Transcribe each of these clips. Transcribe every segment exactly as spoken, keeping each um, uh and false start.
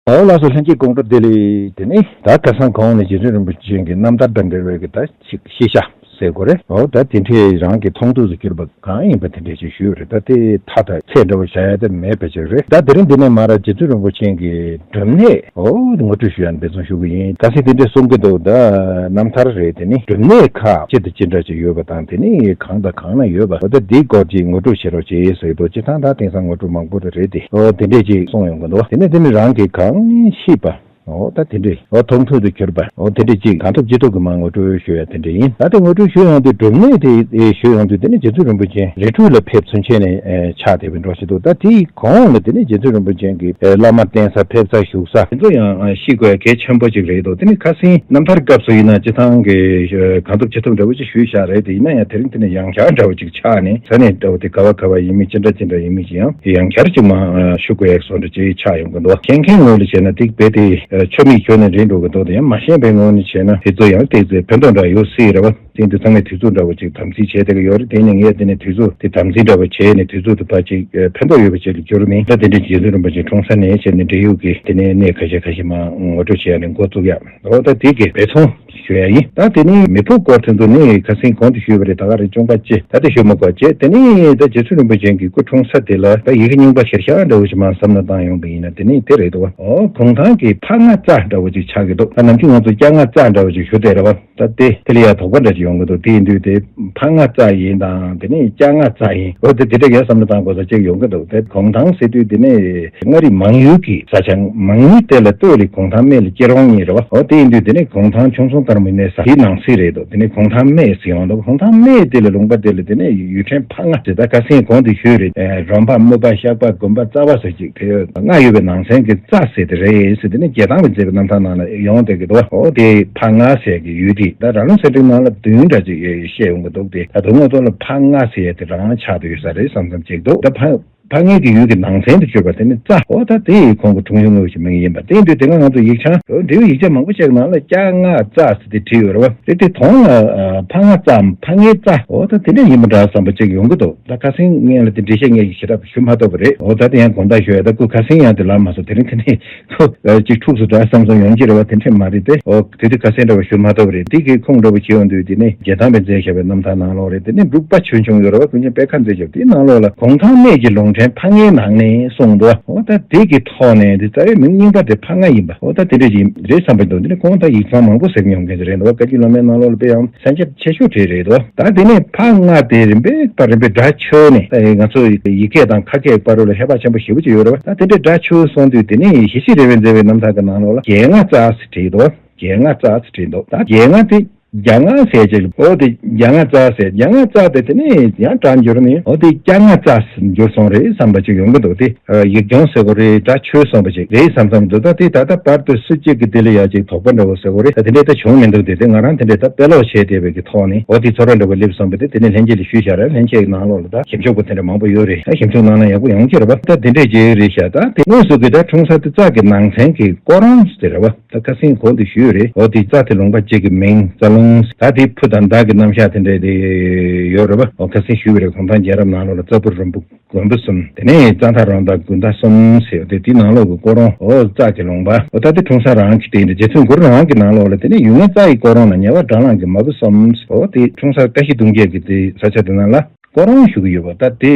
འོ་ལགས་སོ། ལྷན་རྒྱས་དགོང་དྲོ་བདེ་ལེགས། དེ་ནི་ད་ཁ་སང་གོང་ནས་རྗེ་བཙུན་རིན་པོ་ཆེ་གི་རྣམ་ཐར་དང་འབྲེལ་བའི་གི་ད་ཅིག་ཤེས་བྱ་ཟེར་དགོས་རེད། འོ་ད་དེ་འདྲས་རང་གི་མཐོང་ཐོས་སུ་གྱུར་པ་གང་ཡིན་པ་དེ་འདྲས་ཅིག་ཞུས་རེད། ད་དེ་མཐའ་དང་ཚད་འདྲ་བོ་བྱ་ཡ་དེ་མེད་པ་ཅིག་རེད། ད་དེ་རིང་འདི་ནས་མར་རྗེ་བཙུན་རིན་པོ་ཆེ་གི་སྒྲུབ་གནས་འོ་ངོ་སྤྲོད་ཞུ་ཡ་འབད་བརྩོན་ཞུ་གི་ཡིན། ད་སེ་དེ་འདྲས་གསུང་གི་འདུག་ད་རྣམ་ཐར་རེད། དེ་ནི་སྒྲུབ་གནས་ཁག་ཅི་དང་ཅི་འདྲ་ཅིག་ཡོད་པ་དང་། དེ་ནི་གང་དང་གང་ན་ཡོད་པ། འོ་ད་འདི་སྐོར་ཅིག་ངོ་སྤྲོད་བྱེད་རོགས་བྱེད་ཟེར་འདུག་སྤྱིར་བཏང་ད་དེང་སང་ངོ་སྤྲོད་མང་པོ་དེ་རེད་དེ། འོ་དེ་འདྲས་ཅིག་གསུངས་ཡོང་གི་འདུག་དེ་ནི་དེ་ནི་རང་གིས་གང་ཤེས་པ། འོ་ད་དེ་འདྲས། འོ་མཐོང་ཐོས་སུ་གྱུར་པ། འོ་དེ་འདྲས་ཅིག་གང་ཐུབ་ཅི་ཐུབ་ཀྱིས་མར་ངོ་སྤྲོད་ཞུ་ཡ་དེ་འདྲས་ཡིན། ད་དེ་ངོ་སྤྲོད་ཞུ་ཡོང་དུས་སྒྲུབ་གནས་དེ་ཨེ་ཞུ་ཡོང་དུས། དེ་ནི་རྗེ་བཙུན་རིན་པོ་ཆེ་རི་ཁྲོད་ལ་ཕེབས་ཚུན་ཆད་ནས་ཨེ་ཆགས་བསྡད་པའི་འགྲོ་བཞིན་འདུག་ད་དེའི་གོང་ལ་དེ་ནི་རྗེ་བཙུན་རིན་པོ་ཆེ་གི་ཨེ་བླ་མ་བསྟེན་ས་ཕེབས་ས་བཞུགས་ས་དེ་ཚོ་ཡང་ཨ་ཤེས་དགོས་གལ་ཆེན་པོ་ཅིག་རེད་འདུག་དེ་ནི་ཁ་སང་རྣམ་ཐར་སྐབས་སུ་ཡིན་ན་སྤྱིར་བཏང་གི་ཨེ་གང་ཐུབ་ཅི་ཐུབ་འདྲ་བོ་ཅིག་ཞུས་བཞག་རེད་དེ། ཡིན་ན་ཡང་དེ་རིང་དེ་ནི་ཡང་བསྐྱར་འདྲ་བོ་ཅིག་ཆགས་ནས། ས་གནས་འདྲ་བོ་དེ་ག་བ་ག་བ་ཡིན་མིན་ཅི་འདྲ་ཅི་འདྲ་ཡིན་མིན་ཅི་ཡང་ཡང་བསྐྱར་ཅིག་མར་ཨ་ཞུ་དགོས་ཡག་བཟོ་འདྲ་ཅིག་ཆགས་ཡོང་གི་འདུག་མཁྱེན་མཁན་ངོས་ལ་བྱས་ན་དེ་རྦད་དེ་ཨ་ཆོ་མེད་ཁྱོན་ནས་རེད་འགྲོ་གི་འདུག་དེ་ཡང་མ་ཤེས་པའི་ངོས་ནས་བྱས་ན་དེ་ཚོ་ཡང་ཏོག་ཙམ་ཕན་ཐོགས་འདྲ་ཡོད་སྲིད་རེད་བ། དེ་འདི་ཚང་མས་དུས་ཚོད་འདྲ་བོ་ཅིག་དམ་འཛིན་བྱས་བསྡད་ཀྱི་ཡོད་རེད། དེ་ནི་ངས་དེ་ནས་དུས་ཚོད་དེ་དམ་འཛིན་འདྲ་བོ་བྱས་ནས་དུས་ཚོད་དེ་ཕར་ཅིག་ཨ་ཕན་ཐོགས་ཡོད་པ་ཅིག་ལ་བསྒྱུར་ནས། ད་དེ་འདྲའི་རྗེ་བཙུན་རིན་པོ་ཆེ་འཁྲུངས་ས་ནས་བྱས་ནས་འབྲེལ་ཡོད་ཀྱི་དེ་ནས་གནས་ཁ་ཤས་ཁ་ཤས་མར་ངོ་སྤྲོད་བྱས་ནས་འགོ་བཙུགས་ཡག་འོ་ད་དེ་གི་འབད་བརྩོན་ཞུ་ཡ་ཡིན། ད་དེ་ནི་མི་ཕུག་སྐོར་དེ་ཚོ་ནི་ཁ་སང་གོང་དུ་ཞུས་པ་རེད། ད་ག་རེ་བཅོམ་པ་ཅི་ད་དེ་ཞུ་མ་དགོས་བྱས། དེ་ནི་ད་རྗེ་བཙུན་རིན་པོ་ཆེ་གི་སྐུ་འཁྲུངས་ས་དེ་ལ་ད་ཡི་གེ་རྙིང་པ་ཤར་ཤར་འདྲ་བོ་ཞིག་མར་བསམ་བློ་བཏང་ཡོང་པ་ཡིན་ན། དེ་ནི་དེ་རེད་འདུག་བ། འོ་གུང་ཐང་གི་ཕ་ང་རྩ་འདྲ་བོ་ཅིག་ཆགས་ཀྱི་འདུག་ད་ནམ་རྒྱུན་ང་ཚོ་སྐྱ་ང་རྩ་འདྲ་བོ་ཅིག་ཞུ་བསྡད་རེད་བ། ད་དེ་དེ་ལ་ཡ་དོགས་པ་འདྲ་ཅིག་ཡོང་གི་འདུག་དེ་ཡིན་དུས་དེ་ཕ་ང་རྩ་ཡིན་དང་དེ་ནས་སྐྱ་ང་རྩ་ཡིན། འོ་དེ་དེ་འདྲ་ཡ་བསམ་བློ་བཏང་དགོས་ས་ཅིག་ཡོང་གི་འདུག་དེ་གུང་ཐང་ཟེར་དུས་དེ་ནས་མངའ་རིས་མང་ཡུལ་གྱི་ས་ཆ། མང་ཡུལ་དེ་ལ་སྟོད་ལ་གུང་ཐང་སྨད་ལ་སྐྱིད་རོང་གཉིས་རེད་བ། འོ་དེ་ཡིན་དུས་དེ་ནས་གུང་ཐང་ཁྱུང་གསུམ་དཀར་མོའི་གནས་ས་དེའི་ནང་གསེས་རེད་འདུག་དེ་ནས་གུང་ཐང་སྨད་ཟེར་ཡོང་འདུག་གུང་ཐང་སྨད་དེ་ལ་ལུང་པ་དེ་ལ་དེ་ནས་ཡུལ་ཕྲན་ཕ་ང་ཟེར། ད་ཁ་སང་གོང་དུ་ཞུས་རེད། རོང་པ་སྨུག་པ་ཤག་པ་དགོན་པ་རྩ་བ་ཟེར་ཅིག་དེ་ལྔ་ཡོད་པའི་ནང་ཚན་གྱི་རྩ་ཟེར་དེ་རེད་ཟེར། དེ་ནི་རྒྱལ་ཐང་པས་མཛད་པའི་རྣམ་ཐར་ནང་ལ་ཡོང་བསྡད་ཀྱི་འདུག་འོ་དེ་ཕ་ང་ཟེར་གྱི་ཡུལ་དེ་ད་ར་ལུང་གསེར་ཕྲེང་ནང་ལ་བདུན་འདྲ་ཅིག་བཤད་ཡོང་གི་འདུག་དེ་ད་དུང་ང་ཚོ་ལ་ཕ་ང་ཟེར་ཡ་དེ་རང་ཆགས་བསྡད་ཡོད་ས་རེད་བསམ་བསམ་ཅིག་འདུག་ད་ཕ་ཕ་ངའི་གི་ཡུལ་གྱི་ནང་ཚན་དུ་གྱུར་པ་དེ་ནི་རྩ། འོ་ད་དེ་ཡི་ཁོང་གི་འཁྲུངས་ཡུལ་དངོས་ཀྱི་མིང་ཡིན་པ། དེ་ཡིན་དུས་དེ་སྔ་ང་ཚོ་ཡིག་ཆ་འབྲེལ་ཡོད་ཡིག་ཆ་མང་པོ་ཞིག་ནང་ལ་སྐྱ་ང་རྩ་ཟེར་དེ་བྲིས་ཡོད་རེད་བ། དེ་དེ་དོན་ལ་ཕ་ང་རྩ་ཕ་ངའི་རྩ། འོ་ད་དེ་འདྲ་ཡིན་པ་འདྲ་བསམ་པ་ཅིག་ཡོང་གི་འདུག་ད་ཁ་སང་ངས་ལ་དེ་འགྲེལ་བཤད་ངས་ཞེ་དྲག་ཞུ་མ་ཐུབ་པ་རེད། འོ་ད་དེ་ཡང་དགོངས་དག་ཞུ་ཡ། ད་སྐུ་ཁ་སང་ཡང་དེ་ལ་མ་སོང་། དེ་རིང་དེ་ནས་ཁོ་ཅིག་འཁྲུགས་སུ་འདྲ་བསམ་བསམ་ཡོང་གི་རེད་བ། དེ་འདྲས་མ་རེད་དེ། འོ་དེ་དུས་ཁ་སང་འདྲ་བ་ཞུ་མ་ཐུབ་པ་རེད། དེ་གི་ཁུངས་འདྲ་བ་ཞིག་ཡོང་དུས་དེ་ནས་རྒྱལ་ཐང་པས་མཛད་བཞག་པའི་རྣམ་ཐར་ནང་ལོགས་རེད། དེ་ནས་འབྲུག་པ་ཆོས་འབྱུང་ཡོད་རེད་བ། ཀུན་མཁྱེན་པད་ཁ་མཛད་བཞག་དེའི་ནང་ལོགས་ལ་གུང་ཐང་སྨད་ཀྱི་ལུང་ཕྲན་ཕ་ངའི་ནང་ནས་གསུངས་འདུག་འོ་ད་དེ་གི་ཐོག་ནས་དེ་རྩ་བའི་མིང་རྙིང་པ་དེ་ཕ་ང་ཡིན་པ། འོ་ད་དེ་འདྲས་ཀྱི་རེད་བསམ་པ་འདུག་དེ་ནས་ཁོང་ད་ཡིག་ཚང་མང་པོ་ཟེར་མྱོང་མཁན་ཞིག་རེད་འདུག་བ། བཀའ་བརྒྱུད་བླ་མའི་ནང་ལོགས་ལ་དཔེ་ཡང་གསན་རྒྱ་ཆེ་ཤོས་དེ་རེད་འདུག་ད་དེ་ནས་ཕ་ང་དེ་རིམ་པས་པ་རིམ་པས་སྒྲ་ཆོད་ནས། ད་ང་ཚོ་ཡི་གེ་དང་ཁ་སྐད་བར་ལ་ཧེ་བག་ཆེན་པོ་ཞེ་པོ་ཅིག་ཡོད་རེད་བ། ད་དེ་འདྲའི་སྒྲ་ཆོད་སོང་དུས་དེ་ནས་ཞི་བྱེད་རས་པས་མཛད་པའི་རྣམ་ཐར་གྱི་ནང་ལོགས་ལ་རྒྱལ་ང་རྩ་ཟེར་བྲིས་འདུག་རྒྱལ་ང་རྩ་ཟེར་བྲིས་འདུག་ད་རྒྱལ་ང་དེ་རྒྱ་ང་ཟེར་ཅིག་འོ་དེ་རྒྱ་ང་རྩ་ཟེར། རྒྱ་ང་རྩ་དེ་དེ་ནས་ཡང་སྒྲ་འགྱུར་ནས་འོ་དེ་སྐྱ་ང་རྩ་འགྱུར་སོང་རེད་བསམ་པ་ཅིག་ཡོང་གི་འདུག་དེ་ཡིག་རྒྱུན་ཟེར་དགོས་རེད། སྒྲ་ཆོད་སོང་བ་ཅིག་རེད་བསམ་བསམ་འདུག་ད་དེ་ད་ལྟ་བར་དུ་སུ་གཅིག་གིས་དེ་ལ་ཡ་ཅིག་དོགས་པ་འདྲ་བོ་ཟེར་དགོས་རེད། ད་དེ་འདྲས་ད་བྱུང་མི་འདུག་དེ་དེ་ང་རང་དེ་འདྲས་ད་དཔེ་ཀློག་བྱས་བསྡད་པའི་གི་ཐོག་ནས་འོ་དེ་ཚོར་བ་འདྲ་བོ་སླེབས་སོང་བ་དེ་དེ་ནས་ལྷན་རྒྱས་ལ་ཞུས་བཞག་རེད། ལྷན་རྒྱས་ཀྱི་ནང་ལོགས་ལ་ད་ཞིབ་འཇུག་པ་དེ་འདྲ་མང་པོ་ཡོད་རེད། ད་ཞིབ་འཇུག་གནང་ན་ཡག་པོ་ཡོང་གི་རེད་པ། ད་དེ་འདྲས་ཅིག་རེད་ཤག་ད་དེ་དངོས་སུ་གི་ད་འཁྲུངས་ས་དེ་རྩ་གི་ནང་ཚན་གྱི་ཀོ་རོང་ཟེར་རེད་པ། ད་ཁ་སང་གོང་དུ་ཞུས་རེད། འོ་དེ་རྩ་དེ་ལུང་པ་གཅིག་གི་མིང་རྩ་ལུང་། ད་དེ་ཕུ་དང་མདའ་གི་རྣམ་གཞག་དེ་འདྲས་དེ་ཡོད་རེད་པ། འོ་ཁ་སང་ཞུས་པ་རེད། གུང་ཐང་རྒྱལ་རབས་ནང་ལོགས་ལ་རྩ་ཕུ་རོང་ཕུ་དགོན་པ་གསུམ། དེ་ནས་རྩ་མདའ་རོང་མདའ་དགུན་མདའ་གསུམ་ཟེར་བ་དེ་དེའི་ནང་ལོགས་ཀྱི་ཀོ་རོང་འོ་རྩ་གི་ལུང་པ། འོ་ད་དེ་འཁྲུངས་ས་རང་གི་སྟེང་དུ་རྗེ་བཙུན་གུ་རུ་རང་གི་ནང་ལོགས་ལ་དེ་ནས་ཡུལ་ངན་རྩ་ཡི་ཀོ་རོང་ན་ཉེ་བར་དགྲ་ལངས་ཀྱི་མ་བུ་གསུམ། འོ་དེ་འཁྲུངས་ས་ཀ་ཤི་གདུང་བརྒྱད་ཀྱི་དེ་ས་ཆ་དེ་ནང་ལ་ཀོ་རོང་ཞུ་གི་ཡོད་པ། ད་དེ་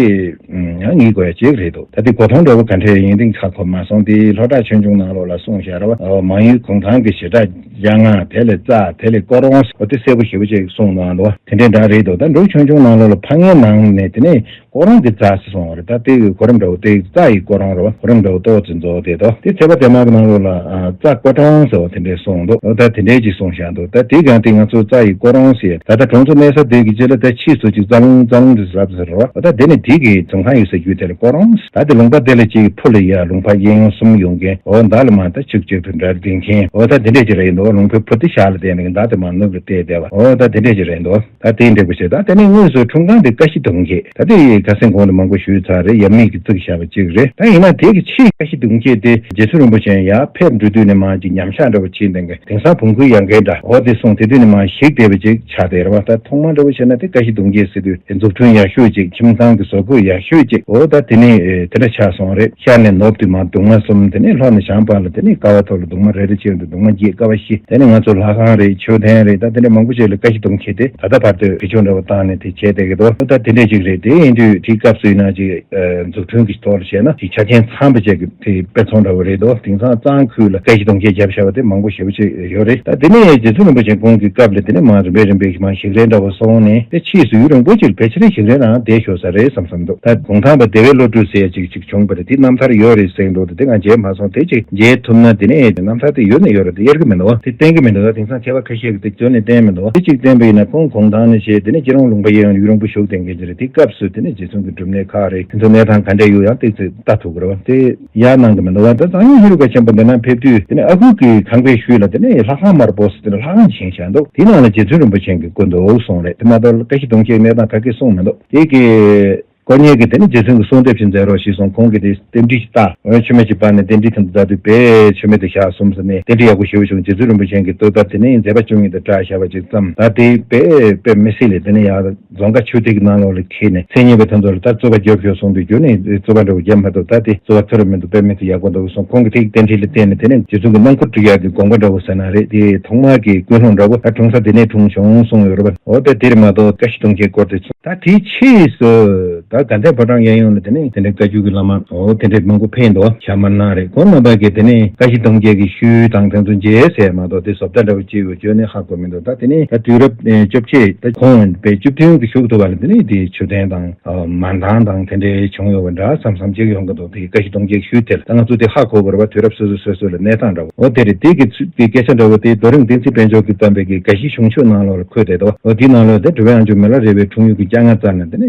ཡང་ངེས་དགོས་ཡ་གཅིག་རེད་འདུག་ད་དེ་གོ་མཐོང་འདྲ་བོ་ག་འདྲས་ཡིན་དེ་ཧ་གོ་མ་སོང་། དེ་ལྷོ་བྲག་ཆོས་འབྱུང་ནང་ལོགས་ལ་གསུངས་བཞག་རེད་པ། མང་ཡུལ་གུང་ཐང་གི་བྱེ་བྲག་རྒྱ་ང་། དེ་ལས་རྩ། དེ་ལས་ཀོ་རོང་། འོ་དེ་གསལ་པོ་ཞེ་པོ་ཅིག་གསུངས་གནང་འདུག་དེ་འདྲས་འདྲ་རེད་འདུག་ད་འབྲུག་ཆོས་འབྱུང་ནང་ལོགས་ལ་ཕ་ངའི་ནང་ནས་དེ་ནས་ཀོ་རོང་གི་རྩ་ཟེར་གསུངས་པ་རེད། ད་དེ་གི་གོ་རིམ་འདྲ་བོ་དེ་རྩ་ཡི་ཀོ་རོང་རེད་པ། གོ་རིམ་འདྲ་བོ་ཏོག་ཙམ་རྫོགས་བསྡད་འདུག་དེ་ཚེ་དཔག་ཚད་མ་གི་ནང་ལོགས་ལ་ཨ་རྩ་ཀོ་གྲོང་ཟེར་བ་དེ་འདྲས་གསུངས་འདུག་འོ་ད་དེ་འདྲས་ཅིག་གསུངས་བཞག་འདུག་ད་དེ་གང་དེ་ང་ཚོ་རྩ་ཡི་ཀོ་རོང་ཟེར། ད་ལྟ་གྲོང་ཚོ་གནས་ས་དེ་གི་རྗེས་ལ་ད་ཕྱིས་སུ་ཅིག་རྩ་ལུང་རྩ་ལུང་དུ་ཟེར་བ་ཟེར་བ། འོ་ད་དེ་ནི་དེ་གི་འཛོམས་ཁང་ཡོད་ས་རྒྱུད་དེ་ལ་ཀོ་རོང་ཟེར། ད་དེ་ལུང་པ་དེ་ལ་ཅིག་ཕུ་ལ་ཡ་ལུང་པ་གཡས་གཡོན་གསུམ་ཡོད་མཁན། འོ་མདའ་ལ་མ་ད་གཅིག་གཅིག་ཏུ་འདྲ་འདིང་མཁན། འོ་ད་དེ་འདྲས་ཅིག་རེད་འདུག་ལུང་པའི་ཕུ་དེ་ཞག་ལ་བལྟས་ནས་མདའ་དེ་མ་ནུབ་ལ་བལྟས་བསྡད་པ། འོ་ད་དེ་འདྲས་ཅིག་རེད་འདུག་ད་དེ་འདྲ་པོ་ཞིག་ད་དེ་ནས་དངོས་སུ་འཁྲུངས་སྒང་དེ་ཀ་ཤི་གདུང་བརྒྱད། ད་དེ་ཁ་སང་གོང་དུ་མང་པོ་ཞུས་ཚར་རེད། ཡབ་མེས་ཀྱིས་བརྩིགས་བཞག་པ་གཅིག་རེད། ད་ཡིན་ན་དེ་གི་ཕྱིས་ཀ་ཤི་གདུང་བརྒྱད་དེ་རྗེ་བཙུན་རིན་པོ་ཆེ་ཡར་ཕེབས་འགྲོ་དུས་ནས་མར་ཅིག་ཉམས་ཆག་འདྲ་པོ་བྱས་ནས་དེང་སང་བོང་ཁུའི་ཡ་གྱལ་འདྲ་འོ་དེ་སོང་། དེ་དུས་ནས་མར་ཞིག་བསྡད་པ་ཅིག་ཆགས་བསྡད་རེད་པ། ད་ཐོག་མ་འདྲ་པོ་བྱས་ན་དེ་ཀ་ཤི་གདུང་བརྒྱད་ཟེར་དུས་དེ་འཛུགས་སྐྲུན་ ཡག་ཤོས་ཅིག་ཁྱིམ་ཚང་གི་བཟོ་བཀོད་ཡག་ཤོས་ཅིག་འོ་ད་དེ་ནས་དེ་འདྲ་ཆགས་སོང་རེད། ཤར་ནས་ནུབ་དུ་མར་གདུང་མ་གསུམ། དེ་ནས་ལྷོ་ནས་བྱང་བར་ལ་དེ་ནས་ཀ་བ་ཐོག་ལ་གདུང་མ་རེ་རེ་བྱས་འདུག་གདུང་མ་བརྒྱད། ཀ་བ་བཞི། དེ་ནས་ང་ཚོ་ལྷ་ཁང་རེད། མཆོད་རྟེན་རེད། ད་དེ་འདྲ་མང་པོ་ཞིག་ལ་བཀའ་བཞི་གདུང་བརྒྱད་དེ་ད་ལྟ་བར་དུ་བེད་སྤྱོད་འདྲ་བོ་བཏང་ནས་དེ་བྱས་བསྡད་ཀྱི་འདུག་ད་དེ་འདྲ་ཅིག་རེད། དེ་ཡིན་དུས་དེའི་སྐབས་སུ་ཡིན་ན་ཅིག་འཛུགས་སྐྲུན་གྱི་ཐོག་ལ་བྱས་ན་ཅིག་ཆ་རྐྱེན་ཚང་བ་བཅས་ཀྱི་དེ་དཔེ་ཚོང་འདྲ་བོ་རེད་འདུག་དེང་སང་གཙང་ཁུལ་ལ་བཀའ་བཞི་གདུང་བརྒྱད་བརྒྱབ་བཞག་པ་དེ་མང་པོ་ཞེ་པོ་ཅིག་ཡོད་རེད། ད་དེ་ནས་རྗེ་བཙུན་རིན་པོ་ཆེ་ཁོང་གི་སྐབས་ལ་དེ་ནས་མར་རིམ་པས་རིམ་པས་མར་ཞིག་རལ་འདྲ་བོ་སོང་ནས། དེ་ཕྱིས་སུ་ཡུན་རིང་པོ་ཅིག་ཕལ་ཆེར་ཞིག་རལ་རང་བསྡད་ཤོག་ས་རེད་བསམ་བསམ་འདུག་ད་གུང་ཐང་པ་བདེ་བའི་བློ་གྲོས་ཟེར་ཡ་ཅིག་ཅིག་བྱུང་བ་རེད། དེ་རྣམ་ཐར་ཡོད་རེད་ཟེར་འདུག་དེ་ང་མཇལ་མ་སོང་། དེ་ཅིག་མཇལ་ཐུབ་ན། དེ་ནས་རྣམ་ཐར་དེ་ཡོད་ན་ཡོད་རེད། དེ་གཡར་གི་མི་འདུག་དེ་བསྟན་གི་མི་འདུག་ད་དེང་སང་མཁས་པ་ཁ་ཤས་ཀྱིས་དེ་བརྗོད་ནས་བསྟན་མི་འདུག་དེ་ཅིག་བསྟན་པ་ཡིན་ན་ཁོང་གུང་ཐང་ནས་བྱས། དེ་ནས་སྐྱིད་གྲོང་ལུང་པ་གཡས་གཡོན་ཡུན་རིང་པོ་བཞུགས་བསྡད་མཁན་ཅིག་རེད། དེ་སྐབས་སུ་དེ་ནས་རྗེ་བཙུན་གྱི་སྒྲུབ་གནས་ཁག་རེད། དེ་ཚོ་གནས་སྟངས་ག་འདྲ་ཡོད་ཡང་ཏོག་ཙམ་ལྟ་ཐུབ་ཀྱི་རེད་བ། དེ་ཡར་གནང་གི་མི་འདུག་བ། ད་གཙང་ཡུལ་ཧེ་རུ་ཀ་ཆེན་པོ་འདི་ན་ཕེབས་དུས་དེ་ནས་ཨ་ཁུ་གི་ཁང་པའི་ཤུལ་ལ་དེ་ནས་ལྷ་ཁང་དམར་པོ་ཟེར་དེ་ནས་ལྷ་ཁང་བཞེངས་བཞག་འདུག་དེའི་ནང་ལ་རྗེ་བཙུན་རིན་པོ་ཆེ་གི་སྐུ་འདུག་གསུངས་རེད། དེ་མ་གཏོགས་བཀའ་བཞི་གདུང་བརྒྱད་གནས་སྟངས་ག་གེ་གསུངས་མི་འདུག་དེ་གི་དཀོན་གཉེར་གྱིས་དེ་ནས་རྗེ་བཙུན་གྱི་གསོལ་འདེབས་ཤིག་མཛད་རོགས་ཞེས་གསུངས། ཁོང་གིས་དེ་རྟེན་འབྲེལ་ཞིག་བཏགས། འོ་མཆོད་མེ་ཅིག་སྤར་ནས་རྟེན་འབྲེལ་དེ་ཚོ་བཏགས་དུས་དཔེ་མཆོད་མེ་དེ་བཞག་གསུངས་ཟེར་ནས་རྟེན་འབྲེལ་ཡག་པོ་ཞེ་པོ་བྱུང་། རྗེ་བཙུན་རིན་པོ་ཆེ་གིས་གཙོ་བཏབ་དེ་ནས་མཛད་པ་བཅུ་གཉིས་དང་སྦྲགས་བཞག་པ་ཅིག་བརྩམས། ད་དེ་དཔེ་དཔེ་མི་སྲིད་ལས་དེ་ནས་ཡར་རྫོང་ཁ་ཆོས་སྡེ་གི་ནང་ལོགས་ལ་ཁྱེར་ནས་མཚན་ཉིད་པ་དེ་ཚོ་ལ་ད་རྩོད་པ་རྒྱོབ་ཤོག་གསུངས་དུས་རྒྱུན་ནས་རྩོད་པ་འདྲ་བོ་རྒྱབ་མ་ཐུབ། ད་དེ་རྩོད་པ་ཐོར་མི་འདུག་དཔེ་མི་སྲིད་ཡག་པོ་འདུག་གསུངས། ཁོང་གིས་དེ་རྟེན་འབྲེལ་ལ་བརྟེན་ནས་དེ་ནས་རྗེ་བཙུན་གྱི་སྣུམ་འཁོར་སྤྲུལ་ཡག་གི་དགོངས་པ་འདྲ་བོ་ཟེར་ན་རེད། དེ་ཐོག་མར་གྱི་ཀུན་སློང་འདྲ་བོ་ད་གྲོང་གསེབ་དེ་ནས་འཁྲུངས་བྱུང་གསུངས་ཡོད་རེད་པ། འོ་ད་དེར་མ་གཏོགས་བཀའ་བཞི་གདུང་བརྒྱད་སྐོར་དེ་ཚོ། ད་དེའི་ཕྱིས་སུ་ད་དགའ་ལྡན་ཕོ་བྲང་གཡས་གཡོན་ལ་དེ་ནས་དེ་འདྲའི་བཀའ་བརྒྱུད་ཀྱི་བླ་མ་འོ་དེ་འདྲའི་མང་པོ་ཕེབས་འདུག་ཞྭ་དམར་ནག་རེད། ཁོང་རྣམ་པ་གིས་དེ་ནས་བཀའ་བཞི་གདུང་བརྒྱད་ཀྱི་ཤུལ་དང་དེ་ཚོ་མཇལ་ཟེར་མ་གཏོགས་དེ་བཟོ་ལྟ་འདྲ་བོ་ཅིག་ཡོད་བརྗོད་ནས་ཧ་གོ་མི་འདུག་ད་དེ་ནས་ད་དུས་རབས་ཨེ་བཅོ་བརྒྱད་ད་ཁོང་བོད་བཅུ་བདུན་གྱི་གཞུག་ཏུ་བ་ལ་དེ་ནས་དེ་མཆོད་རྟེན་དང་ཨ་མན་ཐང་དང་དེ་འདྲའི་བྱུང་ཡོད་པ་འདྲ་བསམ་བསམ་ཅིག་ཡོང་གི་འདུག་དེ་བཀའ་བཞི་གདུང་བརྒྱད་ཀྱི་ཤུལ་དེ་ལ་ད་ང་ཚོ་དེ་ཧ་གོ་དགོས་རེད་པ། དུས་རབས་སོ་སོ་སོ་སོ་ལ་གནས་སྟངས་འདྲ་བོ་འོ་དེ་རེད། དེ་གི་ཚུལ་དེ་སྐད་ཆ་འདྲ་བོ་དེ་རྡོ་རིང་བསྟན་འཛིན་དཔལ་འབྱོར་གྱིས་བརྩམས་པའི་གི་དགའ་བཞིའི་གཞུང་ཆོས་ནང་ལོགས་ལ་འཁོད་བསྡད་འདུག་འོ་དེའི་ནང་ལོགས་དེ་འགྲོ་བའི་དབང་ཕྱུག་མི་ལ་རས་པའི་འཁྲུངས་ཡུལ་གྱི་སྐྱ་རྔ་བཙལ་ནས་དེ་ནས་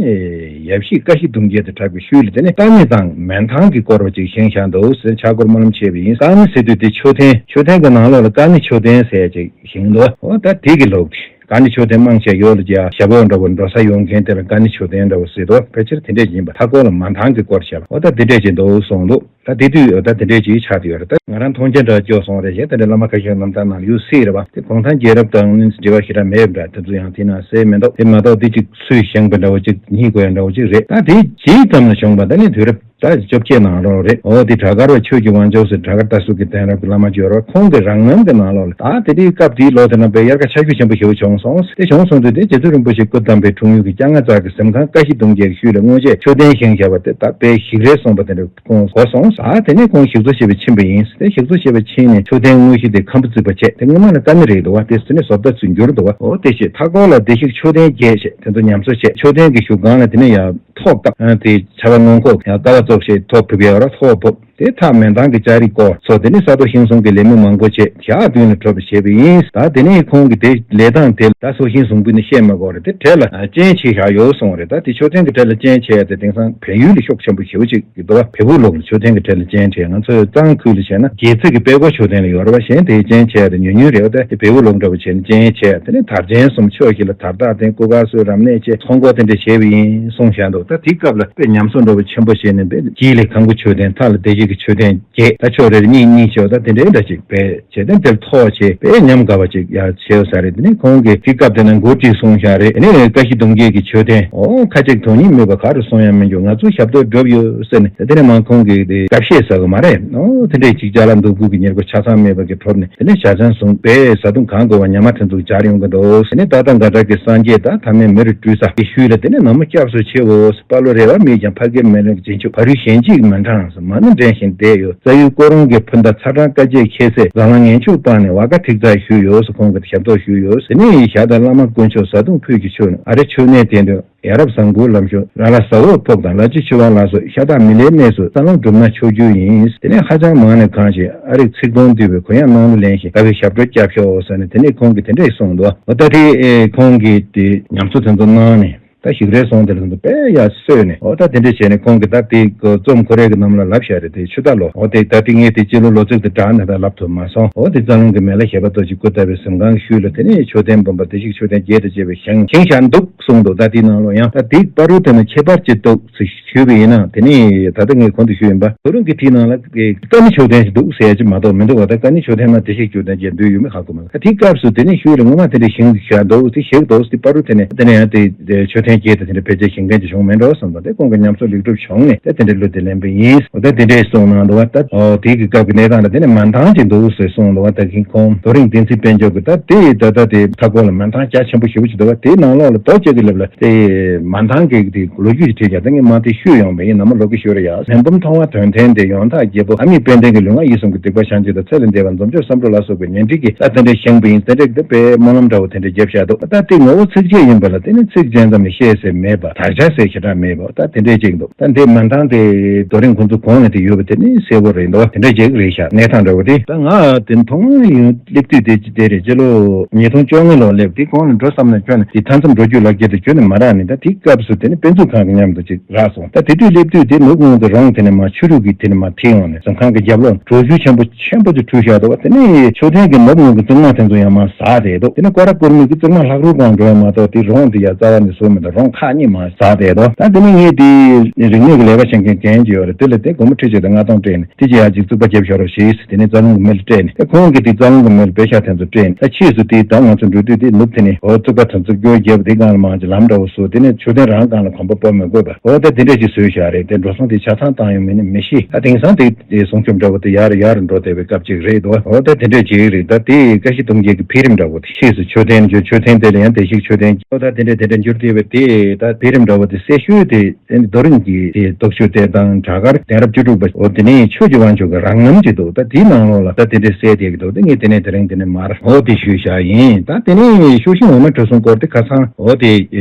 ཡབ་གཞིས་བཀའ་བཞི་གདུང་བརྒྱད་དང་གྲགས་པའི་ཤུལ་ལ་དེ་ནས་ཀ་ནི་དང་མན་ཐང་གི་སྐོར་བ་ཅིག་བཞེངས་བཞག་འདུག་ཟེར་ཕྱག་སྐོར་སྨོན་ལམ་བྱས་པ་ཡིན། ཀ་ནི་ཟེར་དུས་དེ་མཆོད་རྟེན་མཆོད་རྟེན་གྱི་ནང་ལོགས་ལ་ཀ་ནི་མཆོད་རྟེན་ཟེར་ཅིག་བཞེངས་འདུག་འོ་ད་དེ་གི་ལོག་དེ་ཀ་ནི་མཆོད་རྟེན་རྨང་བྱས་ཡོད་ལ་རྒྱ་ཞབས་འོག་འདྲ་བོ་འགྲོ་ས་ཡོང་མཁན་དེ་ལ་ཀ་ནི་མཆོད་རྟེན་འདྲ་བོ་ཟེར་འདུག་ཕལ་ཆེར་དེ་འདྲས་ཡིན་པ། མཐའ་སྐོར་ལ་མན་ཐང་གི་སྐོར་བྱས་པ་འོ་ད་དེ་འདྲས་ཅིག་འདུག་གསུངས་འདུག་ད་དེ་དུས་ད་དེ་འདྲས་ཅིག་ཆགས་ཏེ་ཡོད་རེད། ད་ང་རང་མཐོང་རྒྱ་འདྲ་སྐྱོ་སོང་རེད། གཞན་དེ་འདྲ་བླ་མ་ཁ་ཤས་རྣམ་ཐར་ནང་ཡོད་སྲིད་རེད་པ། དེ་གུང་ཐང་རྒྱལ་རབས་དང་འབྲེལ་བ་ཞེ་དྲག་མེད་པ་འདྲ། དེ་ཚོ་ཡང་དེ་ན་གསལ་མི་འདུག་དེ་མ་གཏོགས་དེ་ཅིག་སུས་བཞེངས་པ་འདྲ་བོ་ཅིག་རྙེད་དགོས་ཡ་འདྲ་བོ་ཅིག་རེད། ད་དེ་རྗེས་ཙམ་ལ་བྱུང་བ་ད་ནི་དུས་རབས་ད་བཅོ་བརྒྱད་ནང་ལོགས་རེད། འོ་དེ་བྲག་དཀར་བ་ཆོས་ཀྱི་དབང་ཕྱུག་ཟེར་བྲག་དཀར་རྟ་ཟུར་གྱི་གདན་རབས་ཀྱི་བླ་མ་འབྱོར་བ་ཁོང་གི་རང་རྣམ་གྱི་ནང་ལོགས་ལ་ད་དེ་དུས་སྐབས་དེའི་ལོ་དེ་ན་དཔེ་དབྱར་ཁ་ཆར་ཆུ་ཆེན་པོ་ཞེ་པོ་བྱུང་སོང་། དེ་བྱུང་སོང་དུས་དེ་རྗེ་བཙུན་རིན་པོ་ཆེ་སྐུ་བལྟམས་པའི་འཁྲུངས་ཡུལ་གྱི་སྐྱ་རྔ་བཙག་གི་གཟིམ་ཁང་ཀ་བཞི་གདུང་བརྒྱད་ཀྱི་ཤུལ་ལ་དངོས་ཆས་མཆོད་རྟེན་བཞེངས་བཞག་པ་དེ་ད་དཔེ་ཞིག་རལ་སོང་བ་དེ་འདྲ་ཁོང་གོ་སོང་། ཨ་དེ་ནས་ཁོང་ཞིག་གསོ་བྱེད་པར་ཕྱིན་པ་ཡིན། དེ་ཞིག་གསོ་བྱེད་པར་ཕྱིན་ནས་མཆོད་རྟེན་དངོས་གཞི་དེ་ཁམ་བུ་བརྩིགས་པ་བྱས། དེ་སྔོན་མ་ལ་ཀ་ནི་རེད་འདུག་བ། དེ་ཚོ་ནི་བཟོ་ལྟ་ཚུར་འགྱུར་འདུག་བ། འོ་དེ་བྱས་མཐའ་སྐོར་ལ་བདེ་གཤེགས་མཆོད་རྟེན་བརྒྱད་བྱས། དེ་ཚོ་ཉམས་གསོ་བྱས། མཆོད་རྟེན་གྱི་བཞུགས་སྒང་ལ་དེ་ནས་ཡར་ཐོག་བཀབ། ཨ་དེ་ཆར་པ་སྔོན་འགོག་ཡང་ཀ་བ་བཙུགས་བྱས་ཐོག་ཕུབ་ཡ་ར་ཐོག་ཕུབ། དེ་མཐའ་མན་ཐང་གི་ལྕགས་རི་བསྐོར་སོགས་དེ་ནི་ས་རྡོ་ཤིང་གསུམ་གྱི་ལས་མི་མང་པོ་བྱས་ཞག་བདུན་ལ་གྲུབ་པ་བྱས་པ་ཡིན། ད་དེ་ནས་ཁོང་གིས་དེ་ལས་སྟངས་དེ་ད་སོ་ཤིང་བཟུང་པོ་ནི་བཤད་མ་དགོས་རེད། དེ་གྲལ་ལ་ཨ་སྤྱན་ཕྱེ་བཞག་ཡོད་གསུངས་རེད། ད་དེ་མཆོད་རྟེན་གྱི་གྲལ་ལ་སྤྱན་ཕྱེ་ཡ་དེ་དེང་སང་བལ་ཡུལ་ལ་ཤུགས་ཆེན་པོ་ཞེ་པོ་ཅིག་གི་འདུག་བ། བལ་པོ་ལུགས་ལ་མཆོད་རྟེན་གྱི་གྲལ་ལ་སྤྱན་ཕྱེ། ང་ཚོའི་གཙང་ཁུལ་ལ་བྱས་ན་རྒྱལ་རྩེ་གི་དཔལ་སྒོ་མཆོད་རྟེན་ལ་ཡོད་རེད་བ། གཞན་དེའི་སྤྱན་ཕྱེ་ཡ་དེ་ཉུང་ཉུང་རེད་བ། ད་དེ་བལ་པོ་ལུགས་འདྲ་བོ་བྱས་ནས་སྤྱན་ཕྱེ་ཡ་དེ་ནི་དར་ཆེན་གསུམ་ཕྱོགས་བཞི་ལ་དར་རྟགས་བསྟན། སྐུ་གར་སོགས་རབ་གནས་བཅས་ཚོགས་འཁོར་དེ་འདྲ་བྱས་པ་ཡིན་གསུངས་བཞག་འདུག་ད་དེའི་སྐབས་ལ་དཔེ་ཉམས་གསོ་འདྲ་བོ་ཆེན་པོ་བྱས་ནས་དཔེ་དཀྱིལ་ལ་གང་པོ་མཆོད་རྟེན། མཐའ་ལ་བདེ་གཤེགས་ཀྱི་མཆོད་རྟེན་བརྒྱད། ད་ཕྱོགས་རེར་གཉིས་གཉིས་བྱས་པ་ད་དེ་འདྲའི་འདྲ་ཅིག་དཔེ་བྱས་ཏེ་འདིར་ཐོག་བྱས་དཔེ་ཉམས་དགའ་བ་ཅིག་ཡང་བྱས་ཡོད་ས་རེད། དེ་ནས་ཁོང་གིས་དེ་སྐབས་དེ་ན་མགོ་ཁྲིད་གསུངས་བཞག་རེད། དེ་ནས་བཀའ་བཞི་གདུང་བརྒྱད་ཀྱི་མཆོད་རྟེན། འོ་ཁ་ཅིག་དོན་སྙིང་མེད་པ་ག་རུ་གསུང་ཡང་མི་འགྱུར། ང་ཚོ་ཞབས་ཏོག་སྒྲུབ་ཡོད་ཟེར་ནས་དེ་ནས་མ་ཁོང་གིས་དེ་དགའ་བཤད་ཟ་གི་མ་རེད། འོ་དེ་འདྲས་ཅིག་ཅ་ལག་འདུག་སྤུས་ཀྱི་ཉེར་མཁོ་ཆ་ཚང་མེད་པ་གི་གྲོབ་ནས་དེ་ནས་ཞལ་ཆང་བཟུང་བས་བཟའ་བཏུང་གང་དགོས་པ་ཉ་མ་དེ་ཚོ་སྦྱར་ཡོང་གི་འདུག་དེ་ནས་ཏག་ཏག་འགའ་གྲགས་ཀྱི་སངས་རྒྱས་དང་མཐའ་མའི་མི་རུ་སྤྲུལ་ས་གི་ཤུལ་ལ་དེ་ནས་ནག་མོ་སྐྱབས་སུ་མཆིའོ། དཔའ་བློ་རེ་བ་མེད་ཀྱང་ཕ་སྐད་མི་ལེན་གྱི་བྱིན་ཆུབ་བར་རུ་གཞན་གཅིག་མི་འབྲང་། མ་ཎི་འདྲེན་བཞིན་བསྡད་ཡོད། རྩ་ཡུལ་ཀོ་རོང་གི་ཕུ་མདའ་ཚ་གྲང་དཀའ་སྤྱད་ཁྱད་བསད་གང་ལ་ངན་ཕྱུག་སྤངས་ནས་ཝ་ཀ་ཐིག་ཚར་ཞུས་ཡོད། ཁོང་གིས་ཞབས་ཏོག་ཞུས་ཡོད། དེ་ནས་ཞག་དང་བླ་མ་དཀོན་མཆོག་བཟའ་བཏུང་ཕུད་ཀྱི་མཆོད་ཨ་རེ་མཆོད་གནས་དེ་འདོན་ཡ་རབས་བཟང་པོའི་ལམ་ཞུགས་ར་ལ་ཟ་འོག་ཕོག་དང་ལ་ཅི་ཆུ་བ་ལ་སོགས་ཤ་སྟག་མི་ལའི་གནས་སུ་ས་ལམ་གྲུབ་ན་ཆོག་རྒྱུ་ཡིན། དེ་ནས་ཧ་ཅང་མང་ནས་གང་ཞིག་ཨ་རིག་ཚིག་དོན་བསྡུས་པའི་གུ་ཡངས་སྣང་ལུ་ལེན་ཞིང་དགའ་བའི་ཞབས་བྲོ་རྒྱབ་ཤོག་ཟེར་ནས་དེ་ནས་ཁོང་གིས་དེ་འདྲས་གསུངས་འདུག་འོ་ད་དེ་ཁོང་གིས་དེ་ཉམས་གསོ་དེ་ཚོ་གནང་ནས། ད་ཞིག་རལ་སོང་དེ་ལ་དཔེ་ཡག་སོས་ནས། འོ་ད་དེ་འདྲ་བྱས་ནས་ཁོང་གིས་ད་དེ་རྩོམ་ཁོ་རའི་གི་རྣམས་ལ་ལབ་བཞག་རེད། དེ་ཆུ་རྟ་ལོ། འོ་དེ་ད་དེ་ངས་དེ་སྤྱི་ལོ་ལོ་ཚིགས་དེ་དྲག་ནས་ད་ལབ་ཐུབ་མ་སོང་། འོ་དེ་རྩ་རླུང་གི་མེ་ལ་ཞེས་པ་ཏོ་ཅིག་སྐུ་བལྟ་བའི་གཟིམ་ཁང་ཤུལ་ལ་དེ་ནས་མཆོད་རྟེན་འབུམ་པ་བདེ་གཤེགས་མཆོད་རྟེན་བརྒྱད་དང་བཅས་པའི་བཞེངས་བཞེངས་བཞག་འདུག་གསུངས་འདུག་ད་དེའི་ནང་ལོ་ཡང་ད་དེ་བར་དུ་དེ་ནས་ཁྱད་པར་ཅིག་འདུག་ཟེར་ཞུས་པ་ཡིན་ན། དེ་ནས་ད་ལྟ་ངས་གོང་དུ་ཞུས་ཡིན་པ་ད་རུང་གི་དེའི་ནང་ལ་ཀ་ནི་མཆོད་རྟེན་ཞིག་འདུག་ཟེར་ཡ་ཅིག་མ་གཏོགས་མི་འདུག་བ། ད་ཀ་ནི་མཆོད་རྟེན་མ་བདེ་གཤེགས་མཆོད་རྟེན་ཅིག་འདུག་ཡོད་མེད་ཧ་གོ་མི་འདུག་ད་དེའི་སྐབས་སུ་དེ་ནས་ཤུལ་ལ་ངོ་མ་དེ་འདྲ་བཞེངས་བཞག་འདུག་དེ་བཞེངས་འདུག་དེ་བར་དུ་དེ་ནས་དེ་ནས་ཡང་དེ་མཆོད་རྟེན་ ལྷན་སྐྱེས་དང་དེ་འདྲ་ཕལ་ཆེར་ཞིང་མཁན་གྱི་གཞུང་མེད་འགྲོ་བསམ་པ་དེ་ཁོང་གི་ཉམས་གསོ་ལེགས་གྲུབ་བྱུང་ནས་དེ་དེ་འདྲའི་གླུ་དེ་ལེན་པ་ཡིན། འོ་ད་དེ་འདྲའི་གསུངས་གནང་འདུག་བ། ད་འོ་དེ་གི་སྐབས་ཀྱི་གནས་སྟངས་ལ་དེ་ནས་མན་ཐང་ཅིག་འདུག་ཟེར་གསུངས་འདུག་བ། ད་གིན་ཁོང་རྡོ་རིང་བསྟན་འཛིན་དཔལ་འབྱོར་གྱི་ད་དེ་ད་ལྟ་དེ་མཐའ་འཁོར་ལ་མན་ཐང་རྒྱ་ཆེན་པོ་ཞེ་པོ་ཅིག་འདུག་བ། དེའི་ནང་ལོགས་ལ་རྡོ་གཅིག་གི་ལེབ་ལ་དེ་མན་ཐང་གི་དེ་ལོ་རྒྱུས་ཅིག་བྲིས་ཀྱང་ད་ངས་མ་དེ་ཤོད་ཡོང་བས་ཡིན་ན་མ་ལོག་གི་ཤོད་རེད་ཡ། མེ་འབུམ་མཐོང་བ་དོན་ལྡན་དེ་ཡོན་བདག་རྒྱལ་པོ་ཨ་མྱེས་དཔལ་ལྡན་གྱི་ལུས་ངག་ཡིད་གསུམ་གྱི་སྡིག་པ་བྱང་ཆུབ་དང་ཚེ་ལས་འདས་པ་འཛོམས་ཆོག་བསམ་འགྲུབ་ལ་སོགས་པའི་ཉོན་སྒྲིག་གིས་ད་དེ་འདྲའི་བཞེངས་པ་ཡིན། དེ་འདྲའི་དེ་དཔེ་སྨོན་ལམ་འདྲ་བོ་དེ་འདྲ་བརྒྱབ་བཞག་འདུག་ད་དེ་ངོ་བོ་ཚིགས་བཅད་ཡིན་པ་ལ་དེ་ནི་ཚིགས་བཅད་ཙམ་ལས་བཤད་ཟེར་མེད་པ་དག་ཆ་ཟེར་ཞེ་དྲག་མེད་པ་ད་དེ་འདྲའི་ཅིག་འདུག་ད་འདི་མན་ཐང་དེ་རྡོ་རིང་ཁོང་ཚོ་གོང་ལ་དེ་ཡོད་པ་དེ་ནི་གསལ་པོ་རེད་འདུག་དེ་འདྲ་ཅིག་རེད་ཤག་གནས་སྟངས་འདྲ་བོ་དེ། ད་ང་དེ་མཐོང་སྣང་ཡིན། སླེབས་དུས་དེ་ཅི་དེ་རེད། སྤྱི་ལོ་ཉིས་སྟོང་བཅོ་ལྔ་ལོ་སླེབས་དེ་གོང་ལ་འགྲོ་བསམ་ན་ཁྱོད་ནི་དེ་མཐའ་མཚམས་འགྲོ་རྒྱུ་ལག་འཁྱེར་དེ་ཁྱོད་ནི་མ་རག་ནི། ད་དེ་སྐབས་སུ་དེ་ནི་དཔེ་མཛོད་ཁང་གི་མཉམ་དུ་ཅིག་རག་སོང་། ད་དེ་དུས་སླེབས་དུས་དེ་ནུབ་ངོས་དུ་རོང་དེ་ནས་མར་ཆུ་རུད་ཀྱི་དེ་ནས་མར་ཐིག་ཡོང་ནས་གཟིམ་ཁང་གི་རྒྱབ་ལོགས་གྲོ་ཆུ་ཆེན་པོ་ཆེན་པོ་དེ་བྲུས་བཞག་འདུག་བ། དེ་ནས་མཆོད་རྟེན་གྱི་ནུབ་ངོས་ཀྱི་བཙུན་མ་དེ་ཚོ་ཡང་མར་ཟགས་བསྡད་འདུག་དེ་ནས་སྐོར་ར་སྐོར་མི་གི་བཙུན་མ་ལྷག་རུ་གང་འགྲོ་ཡ་མ་གཏོགས་དེ་རོང་དེ་ཡ་རྩ་བ་ནས་བཟོ་མི་འདུག་རོང་ཁག་གཉིས་མར་ཟགས་བསྡད་འདུག་ད་དེ་ནས་ངས་དེ་རིག་གནས་ཀྱི་ལས་ཀ་བྱེད་མཁན་རྒན་ཅིག་ཡོད་རེད། དེ་ལ་དེ་སྒོར་མོ་ཁྲི་གཅིག་དང་ལྔ་སྟོང་སྤྲད་ནས་དེ་ཅི་ཡ་ཅིག་བཙུགས་པ་རྒྱབ་ཤོག་རོགས་ཞེས་དེ་ནས་རྩ་རླུང་གི་མེ་ལ་སྤྲད་ནས་དེ་ཁོང་གིས་དེ་རྩ་རླུང་གི་མེ་ལ་པེ་ཤག་དེ་ཚོ་སྤྲད་ནས་ད་ཕྱིས་སུ་དེ་ད་ང་ཚོ་འགྲོ་དུས་དེ་ནུབ་དེ་ནས་འོ་བཙུགས་པ་དང་བཙུགས་རྒྱུ་རྒྱབ་དེ་སྒང་ལ་མང་ཅིག་ལམ་འདྲ་བོ་བཟོ། དེ་ནས་མཆོད་རྟེན་རང་སྒང་ལ་གོམ་པ་སྤོ་མི་དགོས་པ། འོ་ད་དེ་འདྲ་ཞིག་བཟོས་བཞག་རེད། དེ་འགྲོ་སོང་དེ་ཆ་ཚང་བཏང་ཡོད་མིན་ནི་མི་ཤེས། ད་དེང་སང་དེ་དེ་སྲུང་སྐྱོབ་འདྲ་བོ་དེ་ཡར་ཡར་འགྲོ་བསྡད་པའི་སྐབས་ཅིག་རེད་འདུག་འོ་ད་དེ་འདྲ་ཅིག་རེད། ད་དེ་ཀ་ཤི་སྟོང་བརྒྱད་ཀྱི་འཕེལ་རིམ་འདྲ་བོ་དེ་ཕྱིས་སུ་མཆོད་རྟེན་འགྱུར། མཆོད་རྟེན་དེ་ལ་ཡང་བདེ་གཤེགས་མཆོད་རྟེན། འོ་ད་དེ་འདྲ་དེ་འདྲ་འགྱུར་བསྡད་པའི་དེ་ད་འཕེལ་རིམ་འདྲ་བོ་དེ་གསལ་ཤོས་དེ་དེ་ནི་རྡོ་རིང་གི་དེ་རྟོགས་བརྗོད་དེ་དང་བྲག་དཀར་གདན་རབས་བཅུ་དྲུག་པ་འོ་དེ་ནས་ཆོས་ཀྱི་དབང་ཕྱུག་གི་རང་རྣམ་ཅིག་འདུག་ད་དེའི་ནང་ལོགས་ལ་ད་དེ་འདྲ་གསལ་བསྡད་ཀྱི་འདུག་ད་ངས་དེ་ནས་དེ་རིང་དེ་ནས་མར་འོ་དེ་ཞུས་བཞག་ཡིན། ད་དེ་ནས་ཤུག་ཤིང་འོ་མ་གྲུ་གསུམ་སྐོར་དེ་ཁ་སང་འོ་དེ་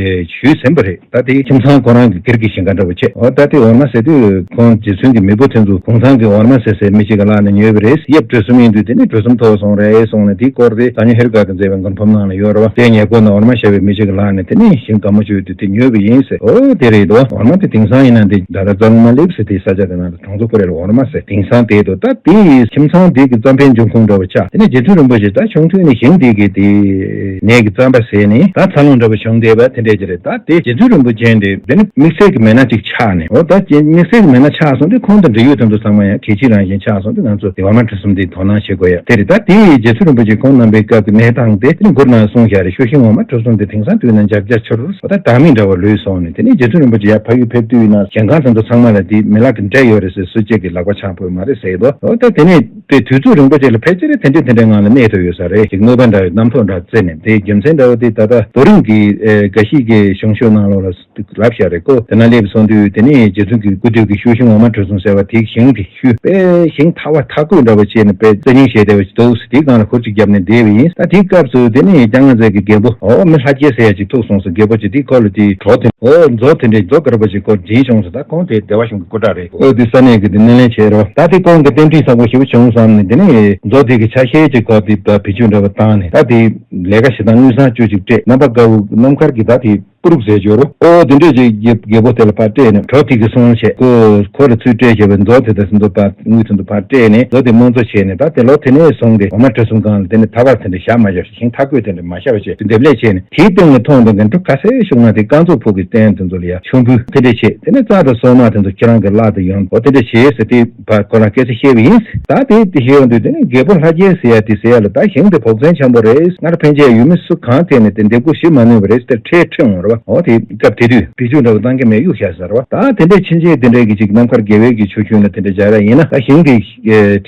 ཞུས་ཟིན་པ་རེད། ད་དེ་ཁྱིམ་ཚང་ཁོ་རང་གི་སྒེར་གྱི་ཞིང་ཁ་འདྲ་བོ་བྱས། འོ་ད་དེ་འོ་མ་ཟེར་དུས་ཁོང་རྗེ་བཙུན་གྱི་མེས་པོ་དེ་ཚོ་གུང་ཚང་གི་འོ་མ་ཟེར་སའི་མི་གཅིག་གི་ལག་ནས་ཉོས་པ་རེད། གཡབ་གྲུ་གསུམ་ཡིན་དུས་དེ་ནི་གྲུ་གསུམ་ཐོགས་སོང་རེད་གསུངས་ནས་དེའི་སྐོར་དེ་ད་ཉོ་ཧེར་ག་གི་མཛད་པའི་མགོན་ཕམ་ནང་ལ་ཡོད་རེད་བ། དེ་ཉེ་འཁོར་ན་འོ་མ་བཤའ་བའི་མི་གཅིག་གི་ལག་ནས་དེ་ནི་ཞིང་དགའ་མོ་བཅོས་དུས་དེ་ཉོས་པ་ཡིན་ཟེར། འོ་དེ་རེད་དོ། འོ་མ་དེ་དེང་སང་ཡིན་ན་དེ་ད་ལྟ་རྩ་རླུང་མ་སླེབས་ཟེར་དེ་ས་ཆ་དེ་ནང་དུ་གྲོང་ཚོ་ཁོ་རེ་ལ་འོ་མ་ཟེར་དེང་སང་དེ་དོ། ད་དེ་ཁྱིམ་ཚང་དེ་གི་རྩ་ཕན་འབྱུང་ཁུངས་འདྲ་བོ་ཆགས། དེ་ནས་རྗེ་བཙུན་རིན་པོ་ཆེ་ད་ཆུང་དུས་ནས་ཞིང་དེ་གི་དེ་ནས་གི་རྩམ་པ་ཟས་ནས་ད་འཚར་ལོངས་འདྲ་བོ་བྱུང་བསྡད་པ་དེ་འདྲས་ཀྱི་རེད། ད་དེ་རྗེ་བཙུན་རིན་པོ་ཆེ་འདི་དེ་ནི་དམིགས་བསལ་གྱི་མི་སྣ་གཅིག་ཆགས་ནས། འོ་ད་དེ་དམིགས་བསལ་གྱི་མི་སྣ་ཆགས་སོང་དུས་ཁོང་དང་འབྲེལ་ཡོད་དེ་ཚོ་ཚང་མ་ཡང་གལ་ཆེའི་རང་བཞིན་ཆགས་སོང་དུས་ང་ཚོ་དེ་འོ་མ་གྲུ་གསུམ་དེ་དོ་སྣང་བྱེད་དགོས་ཡ་དེ་རེད། ད་དེ་རྗེ་བཙུན་རིན་པོ་ཆེ་ཁོང་རྣམ་པའི་སྐབས་ཀྱི་གནས་སྟངས་དེ་དེ་ནི་མགུར་ནང་གསུངས་བཞག་རེད། ཤུག་ཤིང་འོ་མ་གྲུ་གསུམ་དེ་དེང་སང་དུས་ན་འཇག་འཇག་ཆུ་རུར་འོ་ད་བདག་མེད་འདྲ་བ་ལུས་སོང་ནས། དེ་ནས་རྗེ་བཙུན་རིན་པོ་ཆེ་ཡར་ཕ་ཡུལ་ཕེབས་དུས་ཡིན་ན་ཞིང་ཁང་དེ་ཚོ་ཚང་མ་ལ་དེ་མི་ལག་གི་འབྲས་ཡོད་རེད་ཟེར་སུ་གཅིག་གིས་ལག་པ་འཆང་ཕོད་མ་རེད་ཟེར་གི་འདུག་འོ་ད་དེ་ནས་དེ་དུས་ཚོད་རིང་པོ་ཅིག་ལ་ཕལ་ཆེར་དེ་འདྲས་དེ་འདྲས་ངང་ལ་གནས་ཐུབ་ཡོད་ས་རེད། ཅིག་གནོད་པ་འདྲ་རྣམ་རྟོག་འདྲ་བརྩེ་ནས། དེའི་རྒྱུ་མཚན་འདྲ་བོ་དེ་ད་ལྟ་རྡོ་རིང་གི་ཨེ་འགའ་ཞིག་གི་གཞུང་ཤོག་ནང་ལོགས་ལ་ལབ་བཞག་རེད་ཀོ། དེ་ན་སླེབས་སོང་དུས་དེ་ནས་རྗེ་བཙུན་གྱི་སྐུ་དུས་ཀྱི་ཤུག་ཤིང་འོ་མ་གྲུ་གསུམ་ཟེར་བ་དེའི་ཞིང་དེ་ཤུ་དཔེ་ཞིང་ཐག་པ་ཐག་རྐོས་འདྲ་བོ་བྱས་ནས་དཔེ་རྩེ་རྙིང་བྱས་བསྡད་པ་ཞིག་འདུག་དེའི་སྒང་ལ་ཧུར་ཅིག་བརྒྱབ་ནས་བསྡད་པ་ཡིན། ད་དེའི་སྐབས་སུ་དེ་ནས་སྐྱ་རྔ་རྩེ་གི་རྒད་པོ་འོ་མི་ལྷ་རྒྱལ་ཟེར་ཡ་ཅིག་ཐུག་སོང་ཟེར། རྒད་པོ་ཅིག་དེའི་ཁོ་ལ་དེའི་གྲོགས་དེ་འོ་མཛོ་དེ་འདྲའི་མཛོ་དཀར་པོ་ཅིག་ཁོ་འཛིན་བྱུང་ཟེར། ད་ཁོང་དེ་སྡེ་བ་གཞུང་གི་སྐུ་དྲག་རེད། འོ་དེ་ས་གནས་ཀྱི་དེ་སྣེ་ལེན་བྱས་རོ། ད་དེ་ཁོང་གི་རྟེན་འབྲེལ་བཟང་པོ་ཞེ་པོ་བྱུང་བསམ་ནས་དེ་ནས་མཛོ་དེ་གི་ཆ་ཤས་ཅིག་ཁོ་དེ་བེད་སྤྱོད་འདྲ་བོ་བཏང་ནས་ད་དེ་ལས་ཀ་བྱེད་སྟངས་དངུལ་སྲང་བཅུ་ཅིག་སྤྲད། རྣམ་པ་དཀར་པོ་རྣམ་དཀར་གྱི་ད་དེ་པུ་རུག་ཟེར་འབྱོར་རོ། ཨོ་དེ་འདྲས་ཅིག་རྒད་རྒད་པོ་དེ་ལ་ཕར་སྤྲད་ནས་གྲོགས་དེ་གིས་གསུངས་བྱས་ཁོ་ཁོ་ལ་ཚུར་སྤྲད་བྱས་པའི་མཛོ་དེ་དང་སེ་འདོད་པ་དངུལ་ཚོན་དུ་ཕར་སྤྲད་ནས་མཛོ་དེ་རྨོངས་གསོ་བྱས་ནས། ད་དེ་ལོ་དེ་ནས་བཟུང་སྟེ་འོ་མ་གྲུ་གསུམ་སྒང་ལ་དེ་ནས་ཐག་པ་དེ་འདྲ་བཞག་མ་བཞག་ཞིང་ཐག་རྐོས་དེ་འདྲ་མ་བཞག་པ་བྱས་དེ་འདེབས་ལས་བྱས་ནས། དེའི་སྟེང་ནས་མཐོང་དང་འགན་འཁྲི་ག་ཚད་ཤུགས་ན་དེ་རྐང་ཚུགས་ཕུག་གི་རྟེན་དེ་ཚོ་ལ་ཡ་ཆུང་བུ་དེ་འདྲ་བྱས། དེ་ནས་རྩྭ་དང་སོ་མ་དེ་ཚོ་ཁྱེད་རང་གི་བརླག་དེ་ཡོང་འོ་དེ་འདྲ་བྱས་ཟེར་དེ་ཕར་ཁོ་རང་སྐད་ཆ་བཤད་པ་ཡིན། ད་དེ་དེ་བཤད་ཡོང་དུས་དེ་ནས་རྒད་པོ་ལྷ་རྒྱལ་ཟེར་ཡ་དེ་ཟེར་ཡ་ལ་ད་ཞིང་དེ་བོགས་ཚན་ཆེན་པོ་རེད། སྔར་ཕན་ཆད་ཡུལ་མི་སུ་གང་ཐད་ནས་དེ་འདེབས་སྐུ་ཞིག་མ་ནུས་པ་རེད་ཟེར་ཁྲལ་ཁྲིད་འོང་རེད་བ། འོ་དེ་སྐབས་དེ་དུས་བེད་སྤྱོད་འདྲ་བོ་བཏང་གི་མེད་གཡུག་བཞག་ཟེར་བ། ད་དེ་འདྲའི་ཕྱིན་ཆད་དེ་འདྲའི་གི་ཅིག་རྣམ་དཀར་དགེ་བའི་གི་ཆོས་ཆུང་ལ་དེ་འདྲ་སྦྱར་ཡ་ཡིན་ན། ད་ཞིང་དེ་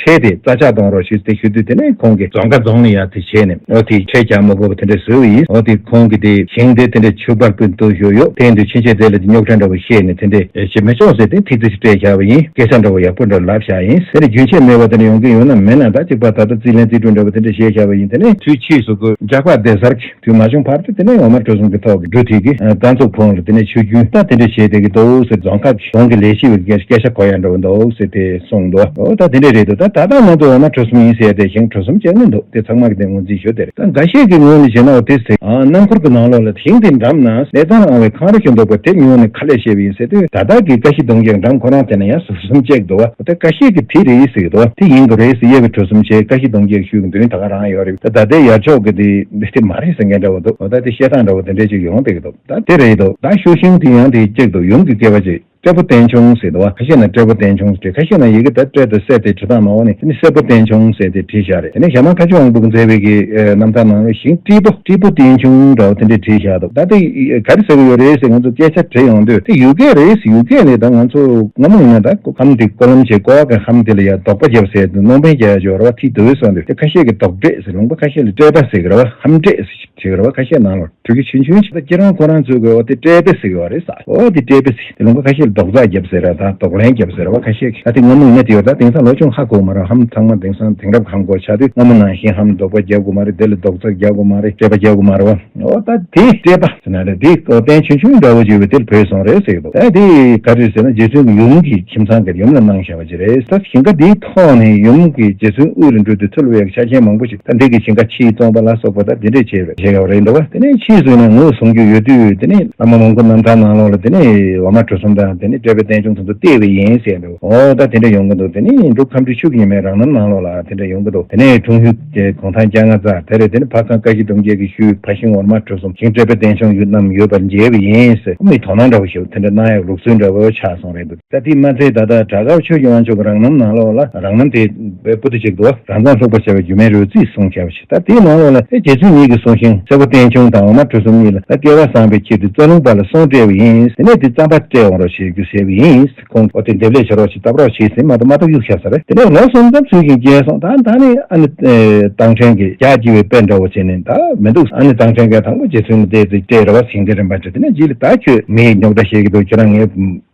ཁྲལ་དེ་རྩ་ཆག་གཏོང་རོགས་ཞེས་དེ་ཞུ་དུས་དེ་ནས་ཁོང་གིས་རྫོང་ཁ་རྫོང་ནས་ཡ་དེ་བྱས་ནས་འོ་དེ་ཁྲལ་རྒྱག་མ་དགོས་པ་དེ་འདྲ་བཟོས་པ་ཡིན། འོ་དེ་ཁོང་གིས་དེ་ཞིང་དེ་དེ་འདྲ་ཆུ་བར་ཀུན་ཏུ་བཞུགས་ཡོད། དེ་འདི་ཕྱིན་ཆད་དེ་ལ་དེ་རྙོག་དྲ་འདྲ་བོ་བཤད་ནས་དེ་འདྲ་བྱེད་མི་ཆོག་ཟེར་དེ་ཐིག་ཚིག་སྤྲད་བཞག་པ་ཡིན། སྐད་ཆ་འདྲ་བོ་ཡག་པོ་འདྲ་ལབ་བཞག་ཡིན། དེ་ནས་རྒྱུན་ཆད་མེད་པ་དེ་འདྲ་ཡོང་གི་ཡོད་ན་མེད་ན་ད་ཅིག་པ་ད་ལྟ་རྩིས་ལེན་རྩིས་སྤྲོད་འདྲ་བོ་དེ་འདྲ་བཤད་བཞག་པ་ཡིན། དེ་ནས་དུས་ཕྱིས་སུ་ཁོ་ཇག་པ་སྡེ་གསར་གྱི་དུས་མ་བྱུང་བར་དུ་དེ་ནས་འོ་མ་གྲུ་གསུམ་གྱི་ཐོག་གི་འབྲུ་དེ་གི་རྐང་ཚུགས་ཕུག་ལ་དེ་ནས་ཆུ་རྒྱུན་ད་དེ་འདྲ་བྱས་བསྡད་ཀྱི་འདུག་ཟེར། རྫོང་ཁ་གི་རྫོང་གི་ལས་བྱེད་པའི་སྐད་ཆ་གོ་ཡ་འདྲ་བོ་འདུག་ཟེར་དེ་གསུངས་འདུག་འོ་ད་དེ་འདྲ་རེད་འདུག་ད་ད་ལྟ་ང་ཚོ་འོ་མ་གྲུ་གསུམ་ཡིན་ཟེར་ཏེ་ཞིང་གྲུ་གསུམ་ཅན་ནི་འདུག་དེ་ཚང་མ་གི་དེ་ངོས་འཛིན་ཞུ་དེ་རེད། ད་འགའ་ཤས་ཀྱི་ངོས་ནས་བྱས་ན་འོ་དེ་ཟེར། ཨ་སྣུམ་འཁོར་གྱི་ནང་ལོགས་ལ་ཞིང་དེ་འགྲམ་ན་གནས་ཚང་ཨང་བའི་ཁང་ར་ཞིག་འདུག་པ་དེ་ཉོས་ནས་ཁ་ལས་བཤད་པ་ཡིན་ཟེར་དུས། ད་ལྟ་གི་ཀ་ཤི་སྡོང་རྒྱག་འགྲམ་ཁོ་རང་དེ་ན་ཡང་ཟུར་གསུམ་ཅིག་འདུག་བ། དེ་ཀ་ཤི་གི་དེ་རེད་ཟེར་གི་འདུག་བ། དེ་ཡིན་དགོས་རེད་ཟེར། གཡས་པའི་གྲུ་གསུམ་བྱས་ཀ་ཤི་སྡོང་རྒྱག་ཤུལ་གྱི་མདུན་ད་ག་རང་ཡོད་རེད། ད་ད་ལྟའི་ཡར་ཕྱོགས་ཀྱི་དེ་དེ་མ་རེད་ཟེར་མཁན་འདྲ་བོ་འདུག་འོ་ད་དེ་བཤད་སྟངས་འདྲ་བོ་དེ་འདྲས་ཅིག་ཡོང་བསྡད་ཀྱི་འདུག་ད་དེ་རེད་འདུག་ད་ཤུག་ཤིང་དེ་ཡང་དེ་གཅིག་འདུག་ཡུམ་གྱི་སྐྱེ་བ་ཅིག་སྤྲེལ་པོ་བསྟན་ཆུང་ཟེར་འདུག་བ། ཁ་ཤས་ན་སྤྲེལ་པོ་བསྟན་ཆུང་ཟེར། ཁ་ཤས་ན་ཡི་གེ་དེ་སྤྲེལ་དང་སེ་དེ་བྲི་སྟངས་མ་འོ་ནི་དེ་ནི་སྲས་པོ་བསྟན་ཆུང་ཟེར་དེ་བྲིས་བཞག་རེད། དེ་ནས་ཞྭ་དམར་ཁ་ཆེ་དབང་པོ་གིས་མཛད་པའི་གི་ཨེ་རྣམ་ཐར་ནང་ལ་ཞིང་སྤྲེལ་པོ་སྤྲེལ་པོ་བསྟན་ཆུང་འདྲ་བོ་དེ་འདྲས་བྲིས་བཞག་འདུག་ད་དེ་ག་རེ་ཟེར་གི་ཡོད་རེད་ཟེར། ང་ཚོ་སྐད་ཆ་དྲིས་ཡོང་དུས་དེ་ཡུལ་སྐད་རེད་ཟེར། ཡུལ་སྐད་ནི་ད་ང་ཚོ་སྔ་མོ་ཡིན་ན་ད་ཁམས་དེ་ཀོ་ལོམ་བྱས་ཀོ་བ་གི་ཁམས་དེ་ལ་ཡ་དོགས་པ་བརྒྱབ་ཟེར་དུས་གནོན་པོན་རྒྱག་ཡ་ཅིག་ཡོད་རེད་བ། ཐིག་དུ་བས་སོང་དུས་དེ་ཁ་ཤས་ཀྱིས་དོགས་སྤྲད་ཟེར། ལུང་པ་ཁ་ཤས་ལ་སྤྲད་པ་ཟེར་གི་རེད་བ། ཧམ་སྤྲད་ཟེར་གི་རེད་བ། ཁ་ཤས་ནང་ལ། ཕྲུ་གུ་ཆུང་ཆུང་ཞིག་ད་ཁྱེད་རང་ཁོ་རང་ཚོའི་གི་འོ་དེ་སྤྲེལ་པོ་ཟེར་གི་བ་རེད་ཟེར། འོ་དེ་སྤྲེལ་པོ་ཟེར། དེ་ལུང་པ་ཁ་ཤས་ལ་རྡོག་རྩ་བརྒྱབ་ཟེར་ར། ད་རྡོག་ལན་བརྒྱབ་ཟེར་ར་བ། ཁ་ཤས་ཀྱིས་ད་དེ་སྔ་མོ་ཡིན་ན་དེ་ཡོད། ད་དེང་སང་ལོ་ཆུང་ཧ་གོ་མ་ར། ཧམ་ཚང་མ་དེང་སང་དེང་རབས་ཁམས་གོ་ཆགས་དུས་སྔ་མོ་ནང་བཞིན་ཧམ་རྡོག་པ་བརྒྱབ་དགོས་མ་རེད། དེ་ལ་རྡོག་རྩ་བརྒྱབ་དགོས་མ་རེད། སྤྲེལ་པ་བརྒྱབ་དགོས་མ་རེད་བ། འོ་ད་དེ་སྤྲེལ་པ་ཟེར་ན་རེད། དེ་འོ་བསྟན་ཆུང་ཆུང་འདྲ་བོ་ཅིག་ཡོད་པའི་དེ་ལ་བུད་སོང་རེད་ཟེར་གི་འདུག་ད་དེ་ག་རེ་ཟེར་ན་རྗེ་བཙུན་གྱི་ཡུམ་གྱི་ཁྱིམ་ཚང་གི་ཡུམ་ལ་གནང་བཞག་པ་ཅིག་རེད། ད་ཞིང་ཁ་དེའི་ཐོག་ནས་ཡུམ་གྱི་རྗེ་བཙུན་དབུས་ལ་འགྲོ་དུས་ཚུར་བའི་ཆ་རྐྱེན་མང་པོ་ཞིག་ད་འདི་གི་ཞིང་ཁ་ཕྱིའི་སྟོང་པ་ལ་སོགས་པ་ད་འདི་འདྲས་བྱས་པའི་བྱས་ཡོད་རེད་འདུག་བ། དེ་ནས་ཕྱིས་སུ་ཡིན་ན་ངོས་བཟུང་རྒྱུ་ཡོད་དུས་དེ་ནས་བླ་མ་མང་པོ་རྣམ་ཐར་ནང་ལོགས་ལ་དེ་ནས་འོ་མ་གྲུ་གསུམ་དང་དེ་ནས་སྤྲེལ་པའི་བསྟན་ཆུང་དེ་ཚོ་བལྟས་པ་ཡིན་ཟེར་འདུག་འོ་ད་དེ་འདྲ་ཡོང་གི་འདུག་དེ་ནས་འབྲུག་ཁམས་སྤྲུལ་ཆོས་ཀྱི་ཉི་མའི་རང་རྣམ་ནང་ལོགས་ལ་དེ་འདྲ་ཡོང་གི་འདུག་དེ་ནས་འཁྲུངས་ཡུལ་དེ་གུང་ཐང་སྐྱ་རྔ་རྩ་དེ་རེད། དེ་ནས་ཕ་ཚང་བཀའ་བཞི་སྡོམ་རྒྱལ་གྱི་ཤུལ་ཕ་ཤིང་འོ་མ་གྲུ་གསུམ་ཞིང་སྤྲེལ་པའི་བསྟན་ཆུང་ཡུལ་རྣམས་ཡོད་པར་མཇལ་བ་ཡིན་ཟེར། མི་དོ་སྣང་འདྲ་བོ་ཞིག་དེ་འདྲ་གནང་ཡག་ལུགས་སྲོལ་འདྲ་བོ་ཆགས་སོང་རེད་འདུག་ད་དེ་མ་ཚད་ད་ལྟ་བྲག་དཀར་ཆོས་ཀྱི་དབང་ཕྱུག་རང་རྣམ་ནང་ལོགས་ལ་རང་རྣམ་དེ་དཔེ་པོ་ཏི་གཅིག་འདུག་རང་མཚང་ལྷུག་པར་བྱ་བའི་སྒྱུ་མའི་རོལ་རྩེད་གསུངས་བཞག་པ་ཞིག་ད་དེའི་ནང་ལོགས་ལ་ཨེ་རྗེ་བཙུན་ཉིད་ཀྱིས་གསུངས་ཤིང་སྲས་པོ་བསྟན་ཆུང་དང་འོ་མ་གྲུ་གསུམ་གཉིས་ལ་ད་སྐལ་བ་བཟང་པའི་ཆེད་དུ་རྩ་རླུང་བར་ལ་གསུང་སྤྲད་པ་ཡིན། དེ་ནས་དེ་རྩམ་པ་སྤྲད་འོང་རོགས་ཞེས་རྒྱུ་ཟེར་བ་ཡིན། ཁོང་འོ་དེ་འདེབས་ལས་བྱ་རོགས་ཞེས་བཏབ་རོགས་ཞེས་ཟེར་མ་གཏོགས་མ་གཏོགས་གཡུག་བཞག་ས་རེད། དེ་ནས་ལོ་གསུམ་ཙམ་ཚུལ་བཞིན་སྐྱེལ་སོང་། ད་ད་ནི་ཨ་ནི་ཨེ་ཏང་ཕྲན་གྱི་ཡ་གྱི་བའི་དཔེ་འདྲ་བོ་བྱས་ནས་ད་མི་འདུག་ཨ་ནི་ཏང་ཕྲན་གྱིས་དང་པོ་རྗེ་བཙུན་ལ་བལྟས་ཏེ་སྤྲད་རེ་བ་ཟིན་ཏེ་རིམ་པ་བྱས། དེ་ནས་རྗེས་ལ་ད་ཁྱོད་མིའི་རྙོག་དྲ་བཤད་ཀྱི་འདུག་ཁྱོད་རང་ངའི་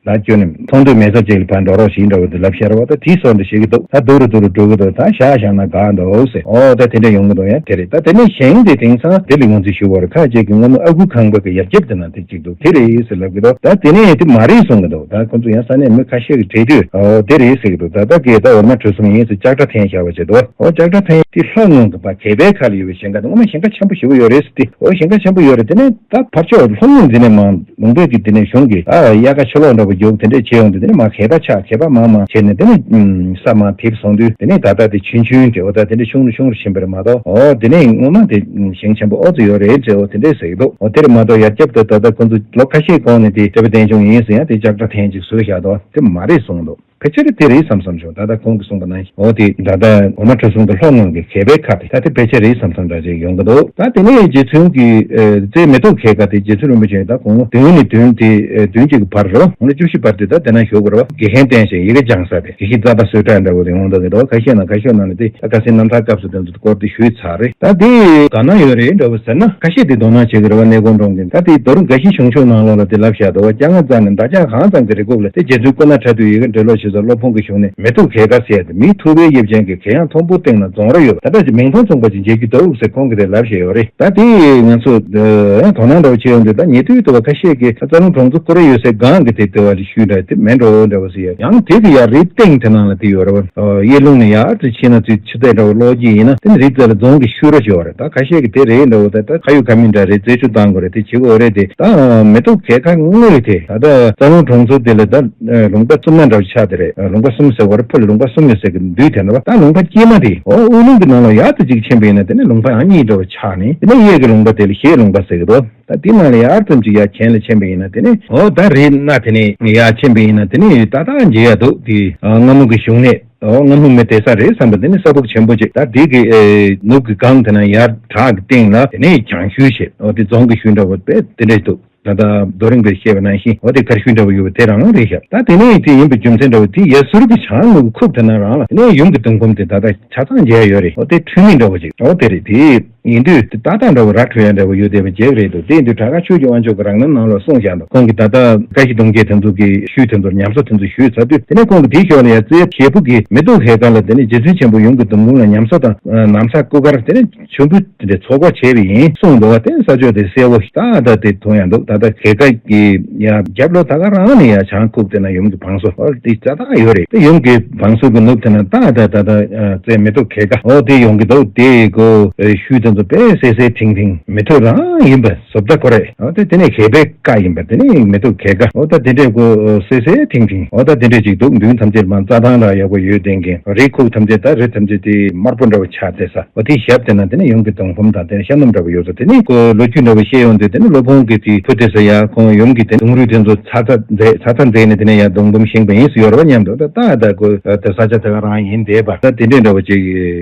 ད་ཁྱོད་ནི་མཐོང་ཐོས་མེད་ས་ཅིག་ལ་ཕར་འགྲོ་རོགས་ཞེས་འདྲ་བོ་དེ་ལབ་བཤད་རེ་བ། ད་དེའི་སོར་འདི་བཤད་ཀྱི་འདུག་ད་སྡུག་རུ་སྡུག་རུ་འགྲོ་གི་འདུག་ད་བཞག་བཞག་ན་དགའ་འདུག་ཟེར། ཨོ་ད་དེ་འདྲ་ཡོང་གི་འདུག་ཡ་དེ་རེད། ད་དེ་ནས་གཞན་དེ་དེང་སང་དེ་ལ་ངོས་འཛིན་ཞུ་བར་ཁ་ཅིག་གིས་སྔ་མོ་ཨ་ཁུ་ཁང་པ་གི་ཡར་རྒྱབ་དེ་ན་དེ་གཅིག་འདུག་དེ་རེད་ཟེར་ལབ་ཀྱི་འདུག་ད་དེ་ནས་དེ་མ་རེད་གསུང་གི་འདུག་ད་ཁོ་ཚོ་ཡང་ས་གནས་མི་ཁ་ཤས་ཀྱིས་དྲིས་དུས་ཨོ་དེ་རེད་ཟེར་གྱི་འདུག་ད་ལྟ་གི་ད་འོ་མ་གྲུ་གསུམ་ཡིན་ཟེར་ལྕགས་དྲ་འཐེན་བཞག་པ་བྱེད་དོ། ཨོ་ལྕགས་དྲ་འཐེན་དེ་ལྷོ་ངོས་ཀྱི་པ་གད་པའི་ཁ་ལ་ཡོད་པའི་ཞིང་ཁ་དེ་ངོ་མ་ཞིང་ཁ་ཆེན་པོ་ཞེ་པོ་ཡོད་རེད་ཟེར་ཏེ། ཨོ་ཞིང་ཁ་ཆེན་པོ་ཡོད་རེད། དེ་ནས་ད་ཕར་ཕྱོགས་ལྷོ་ངོས་འཛིན་ནས་མ་ལུང་པའི་གི་དེ་ནས་གཞུང་གི་ཨ་དབྱར་ཁ་ཕྱི་ལོགས་འདྲ་པོ་རྒྱུག་དེ་འདྲས་བྱས་ཡོང་དུས་དེ་ནས་མ་གད་པ་ཆགས་གད་པ་མང་མང་བྱས་ནས་དེ་ནས་ས་མར་དེབ་སོང་དུས་དེ་ནས་ད་ལྟ་དེ་ཆུང་ཆུང་དེ་འོ་ད་དེ་འདྲས་ཆུང་རུ་ཆུང་རུ་ཕྱིན་པ་རེད་མ་གཏོགས། ཨོ་དེ་ནས་ངོ་མ་དེ་ཞིང་ཆེན་པོ་ཨོ་ཙི་ཡོད་རེད་ཅེས་འོ་དེ་འདྲས་ཟེར་གྱི་འདུག་ཨོ་དེ་རེད་མ་གཏོགས་ཡར་རྒྱབ་དེ་ད་ལྟ་ཁོ་ཚོ་ལོ་ཁ་ཤས་གོང་ནས་དེ་སྤྲེལ་པ་བསྟན་ཆུང་ཡིན་ཟེར་ཡང་དེ་ལྕགས་དྲ་འཐེན་ཅིག་བཟོས་བཞག་འདུག་དེ་མ་རེད་གསུངས་འདུག་ཕལ་ཆེར་དེ་རེད་བསམ་བསམ་བྱུང་། ད་ལྟ་ཁོང་གིས་གསུངས་པ་ནང་བཞིན་འོ་དེ་ད་ལྟ་འོ་མ་གྲུ་གསུམ་གྱི་ལྷོ་ངོས་ཀྱི་གད་པའི་ཁ་དེ་ད་དེ་ཕལ་ཆེར་རེད་བསམ་བསམ་འདྲ་ཅིག་ཡོང་གི་འདུག་ད་དེ་ནས་རྗེ་བཙུན་གྱི་ཨ་རྩེ་མེ་ཏོག་ཁལ་ཁ་དེ་རྗེ་བཙུན་རིན་པོ་ཆེ་ད་དགུང་ལོ་བདུན་ནས་བདུན་དེ་ཨ་བདུན་གཅིག་གི་བར་རེད་བ། དགུང་ལོ་བཅུ་བཞི་བར་དུ་ད་དེ་ན་བཞུགས་པ་རེད་བ། དགེ་རྒན་བསྟེན་ཞིང་ཡི་གེ་སྦྱངས་ས་དེ་དགེ་བཤེས་རྩམ་པ་གསོལ་ཁྲག་འདྲ་བོ་དེ་ཡོང་འདུག་གི་འདུག་ཁ་ཤས་ན་ཁ་ཤས་ན་ནི་དེ་ད་ཁ་སང་རྣམ་ཐར་སྐབས་སུ་དེ་ཚོ་སྐོར་དེ་ཞུས་ཚར་རེད། ད་དེ་ག་ན་ཡོད་རེད་འདྲ་བོ་ཟེར་ན་ཁ་ཤས་དེ་དོ་སྣང་བྱེད་ཀྱི་རེད་བ། གནས་སྐོར་འགྲོ་མཁན་ད་དེ་རྡོ་རིང་དགའ་བཞི་གཞུང་ཆོས་ནང་ལོགས་ལ་དེ་ལབ་བཞག་འདུག་བ། སྐྱ་རྔ་རྩ་ནས་མདའ་ལྕགས་གང་ཙམ་གྱི་རི་ཁུག་ལ་དེ་རྗེ་བཙུན་སྐུ་ན་ཕྲ་དུས་ཡི་གེ་འབྲི་ཀློག་བྱེད་ས་སློབ་དཔོན་གྱི་གཞུང་ནས་མེ་ཏོག་གད་ཁ་ཟེར་ཡ་དེ་མིའི་ཐུབ་པའི་དབྱིབས་ཅན་གྱི་གད་ཡངས་མཐོན་པོ་སྟེང་ན་རྫོང་ར་ཡོད་པ་ད་ལྟ་ཅིག་མིང་མཐོང་མཚུངས་པ་ཅིག་མཇལ་རྒྱུ་འདུག་ཟེར་ཁོང་གིས་དེ་ལབ་བཞག་ཡོད་རེད། ད་དེ་ང་ཚོ་ཡང་དོ་སྣང་འདྲ་བོ་བྱེད་ཡོང་དུས་ད་ཉེ་དུས་དུ་བ་ཁ་ཤས་ཀྱིས་ད་རྩ་རླུང་གྲོང་ཚོ་ཀོ་རེ་ཡོད་སའི་སྒང་གི་དེ་ལྟེ་བ་ལ་ཤུལ་འདྲ་དེ་མེད་འགྲོ་འདྲ་བོ་ཟེར་ཡ། ཡང་དེ་གི་ཡ་རི་སྟེང་དེ་ནང་ལ་དེ་ཡོད་རེད་བ། གཡས་ལུང་ནས་ཡར་དུ་ཕྱིན་ན་ཚུར་ཆུ་ཚོད་འདྲ་བོ་ཀློག་གི་ཡིན་ན་དེ་ནི་རི་རྩེ་ལ་རྫོང་གི་ཤུལ་ར་ཅིག་ཡོད་རེད། ད་ཁ་ཤས་ཀྱིས་དེ་རེད་འདྲ་བོ་ད་ད་ཁ་ཡོད་ཁ་མིན་འདྲ་རེད། རྩད་ཞིབ་བཏང་དགོས་རེད། དེ་བྱེད་དགོས་རེད། དེ་ད་མེ་ཏོག་གད་ཁ་དངོས་རེད། དེ་ད་ལྟ་རྩ་རླུང་གྲོང་ཚོ་དེ་ལ་ད་ལུང་པ་གསུམ་ན་འདྲ་བོ་ཆགས་དེ་རེད། ལུང་པ་གསུམ་ཟེར་བ་རེད། ཕུ་ལ་ལུང་པ་གསུམ་ཡོད་ཟེར་གི་འདུག་དེ་འདྲ་བ་ད་ལུང་པ་དཀྱིལ་མ་དེ་ཨོ་དབུས་ལུང་གི་ནང་ལ་ཡར་དུ་གཅིག་ཕྱིན་པ་ཡིན་ན་དེ་ནི་ལུང་པ་ཨ་གཉིས་འདྲ་བོ་ཆགས་ནས་དེ་ནས་གཡས་ཀྱི་ལུང་པ་དེ་ལ་གཞལ་ལུང་པ་ཟེར་གི་འདུག་ད་དེ་ནང་ལ་ཡར་ཙམ་ཅིག་ཡར་གྱེན་ལ་ཕྱིན་པ་ཡིན་ན་དེ་ནི་ཨོ་ད་རི་སྣ་དེ་ནས་ཡར་ཕྱིན་པ་ཡིན་ན་དེ་ནི་ཏག་ཏག་མཇལ་ཡ་འདུག་དེ་སྔ་མོ་གི་གཞུང་ནས་ཨོ་སྔ་མོ་མི་བསྡད་ས་རེད་བསམ་པ་དེ་ནི་ས་ཕུག་ཆེན་པོ་ཅིག་ད་དེ་གི་ནུབ་ཀྱི་སྒང་དེ་ན་ཡར་བྲག་གི་སྟེང་ལ་དེ་ནས་བྱང་ཤུལ་ཞེས་ཨོ་དེ་རྫོང་གི་ཤུལ་འདྲ་བོ་དཔེ་དེ་འདྲས་འདུག་ད་ལྟ་རྡོ་རིང་པས་བཤད་པ་ནང་བཞིན་འོ་དེ་མཁར་ཤུལ་འདྲ་བོ་ཡོད་པ་དེ་རང་རེད་ཤག་ད་དེ་ནས་དེ་ཡིན་པའི་རྒྱུ་མཚན་འདྲ་བོ་དེ་ཡ་ཟུར་གྱི་བྱང་ངོས་ཀྱི་ཁུག་དེ་ན་རང་ལ་དེ་ནས་ཡུམ་གྱི་གདུང་འབུམ་དེ་ད་ལྟ་ཆ་ཚང་མཇལ་ཡོད་རེད། འོ་དེ་འཁྲུལ་མེད་འདྲ་བོ་ཅིག་འོ་དེ་རེད། དེ་ཡིན་དུས་དེ་ཏག་ཏག་འདྲ་བོ་ར་འཕྲོད་ཡ་འདྲ་བོ་ཡོད་བསྡད་པ་མཇལ་གི་རེད་འདུག་དེ་ཡིན་དུས་བྲག་དཀར་ཆོས་ཀྱི་དབང་ཕྱུག་གི་རང་རྣམ་ནང་ལ་གསུངས་བཞག་འདུག་ཁོང་གིས་ད་ལྟ་བཀའ་བཞི་སྡོམ་རྒྱལ་དེ་ཚོ་གི་ཤུལ་དེ་ཚོར་ཉམས་གསོ་དེ་ཚོ་ཞུས་ཚར་དུས་དེ་ནས་ཁོང་གིས་དེའི་ཞོར་ལ་ཡ་རྩེ་ཞེ་ཕུག་གི་མེ་ཏོག་གད་ཁ་ལ་དེ་ནས་རྗེ་བཙུན་ཆེན་པོ་ཡུམ་གྱི་གདུང་འབུམ་ལ་ཉམས་གསོ་དང་ན་བཟའ་སྐུ་དཀར་དེ་ནས་མཆོད་འབུལ་དེ་འདྲའི་ཚོགས་པ་བྱས་པ་ཡིན་གསུངས་འདུག་བ། དེ་ས་ཕྱོགས་དེ་གསལ་བོ་ཞིག་ཏག་ཏག་དེ་མཐོང་ཡ་འདུག་ད་ལྟ་གད་ཁ་གི་ཡ་རྒྱབ་ལོགས་ད་ག་རང་ནས་ཡ་བྱང་ཁུག་དེ་ན་ཡུམ་གྱི་བང་སོ་ཨོ་དེ་ཏག་ཏག་ཡོད་རེད། དེ་ཡུམ་གྱི་བང་སོ་གི་ནུབ་དེ་ན་ཏག་ཏག་ད་ལྟ་རྩེ་མེ་ཏོག་གད་ཁ་ཨོ་དེ་ཡོང་གི་འདུག་དེ་གོ་ཤུལ་དེ་ བཟོ་དཔེ་སེ་སེ་ཐིང་ཐིང་མི་ཐུབ་རང་ཡིན་པ་བཟོ་ལྟ་ཁོ་རེད། འོ་དེ་དེ་ནས་གད་པའི་ཀ་ཡིན་པ་དེ་ནས་མི་ཐུབ་གད་ཀ། འོ་ད་དེ་འདྲས་ཀོ་སེ་སེ་ཐིང་ཐིང་འོ་ད་དེ་འདྲས་ཅིག་འདུག་མདུན་ཐམས་ཅད་མ་རྩྭ་ཐང་ལ་ཡག་པོ་ཡོད་བསྡད་མཁན། རི་ཁུག་ཐམས་ཅད་ད་རི་ཐམས་ཅད་དེ་དམར་པོ་འདྲ་བོ་ཆགས་བསྡད་ས། འོ་དེ་ཞབས་དེ་ན་དེ་ནས་ཡུམ་གྱི་གདུང་འབུམ་དང་དེ་ནས་ཤ་སྣུམ་འདྲ་བོ་ཡོད་ས། དེ་ནས་ཀོ་ལོ་རྒྱུས་འདྲ་བོ་བཤད་ཡོང་དུས་དེ་ནས་སློབ་དཔོན་གྱི་དེ་བུ་དེ་ས་ཡ་ཁོང་ཡུམ་གྱི་དེ་གདུང་རུས་དེ་ཚོ་ཚ་ཚ་མཛད་ཚ་ཚ་མཛད་ནས་དེ་ནས་ཡང་གདུང་འབུམ་བཞེངས་པ་ཡིན་ཟེར་ཡོད་རེད་བ་སྙམ་དུ། ད་ད་ད་ཀོ་དེ་ས་ཆ་དེ་ག་རང་ཡིན་བསྡད་པ་ད་དེ་འདྲས་འདྲ་བོ་ཅིག་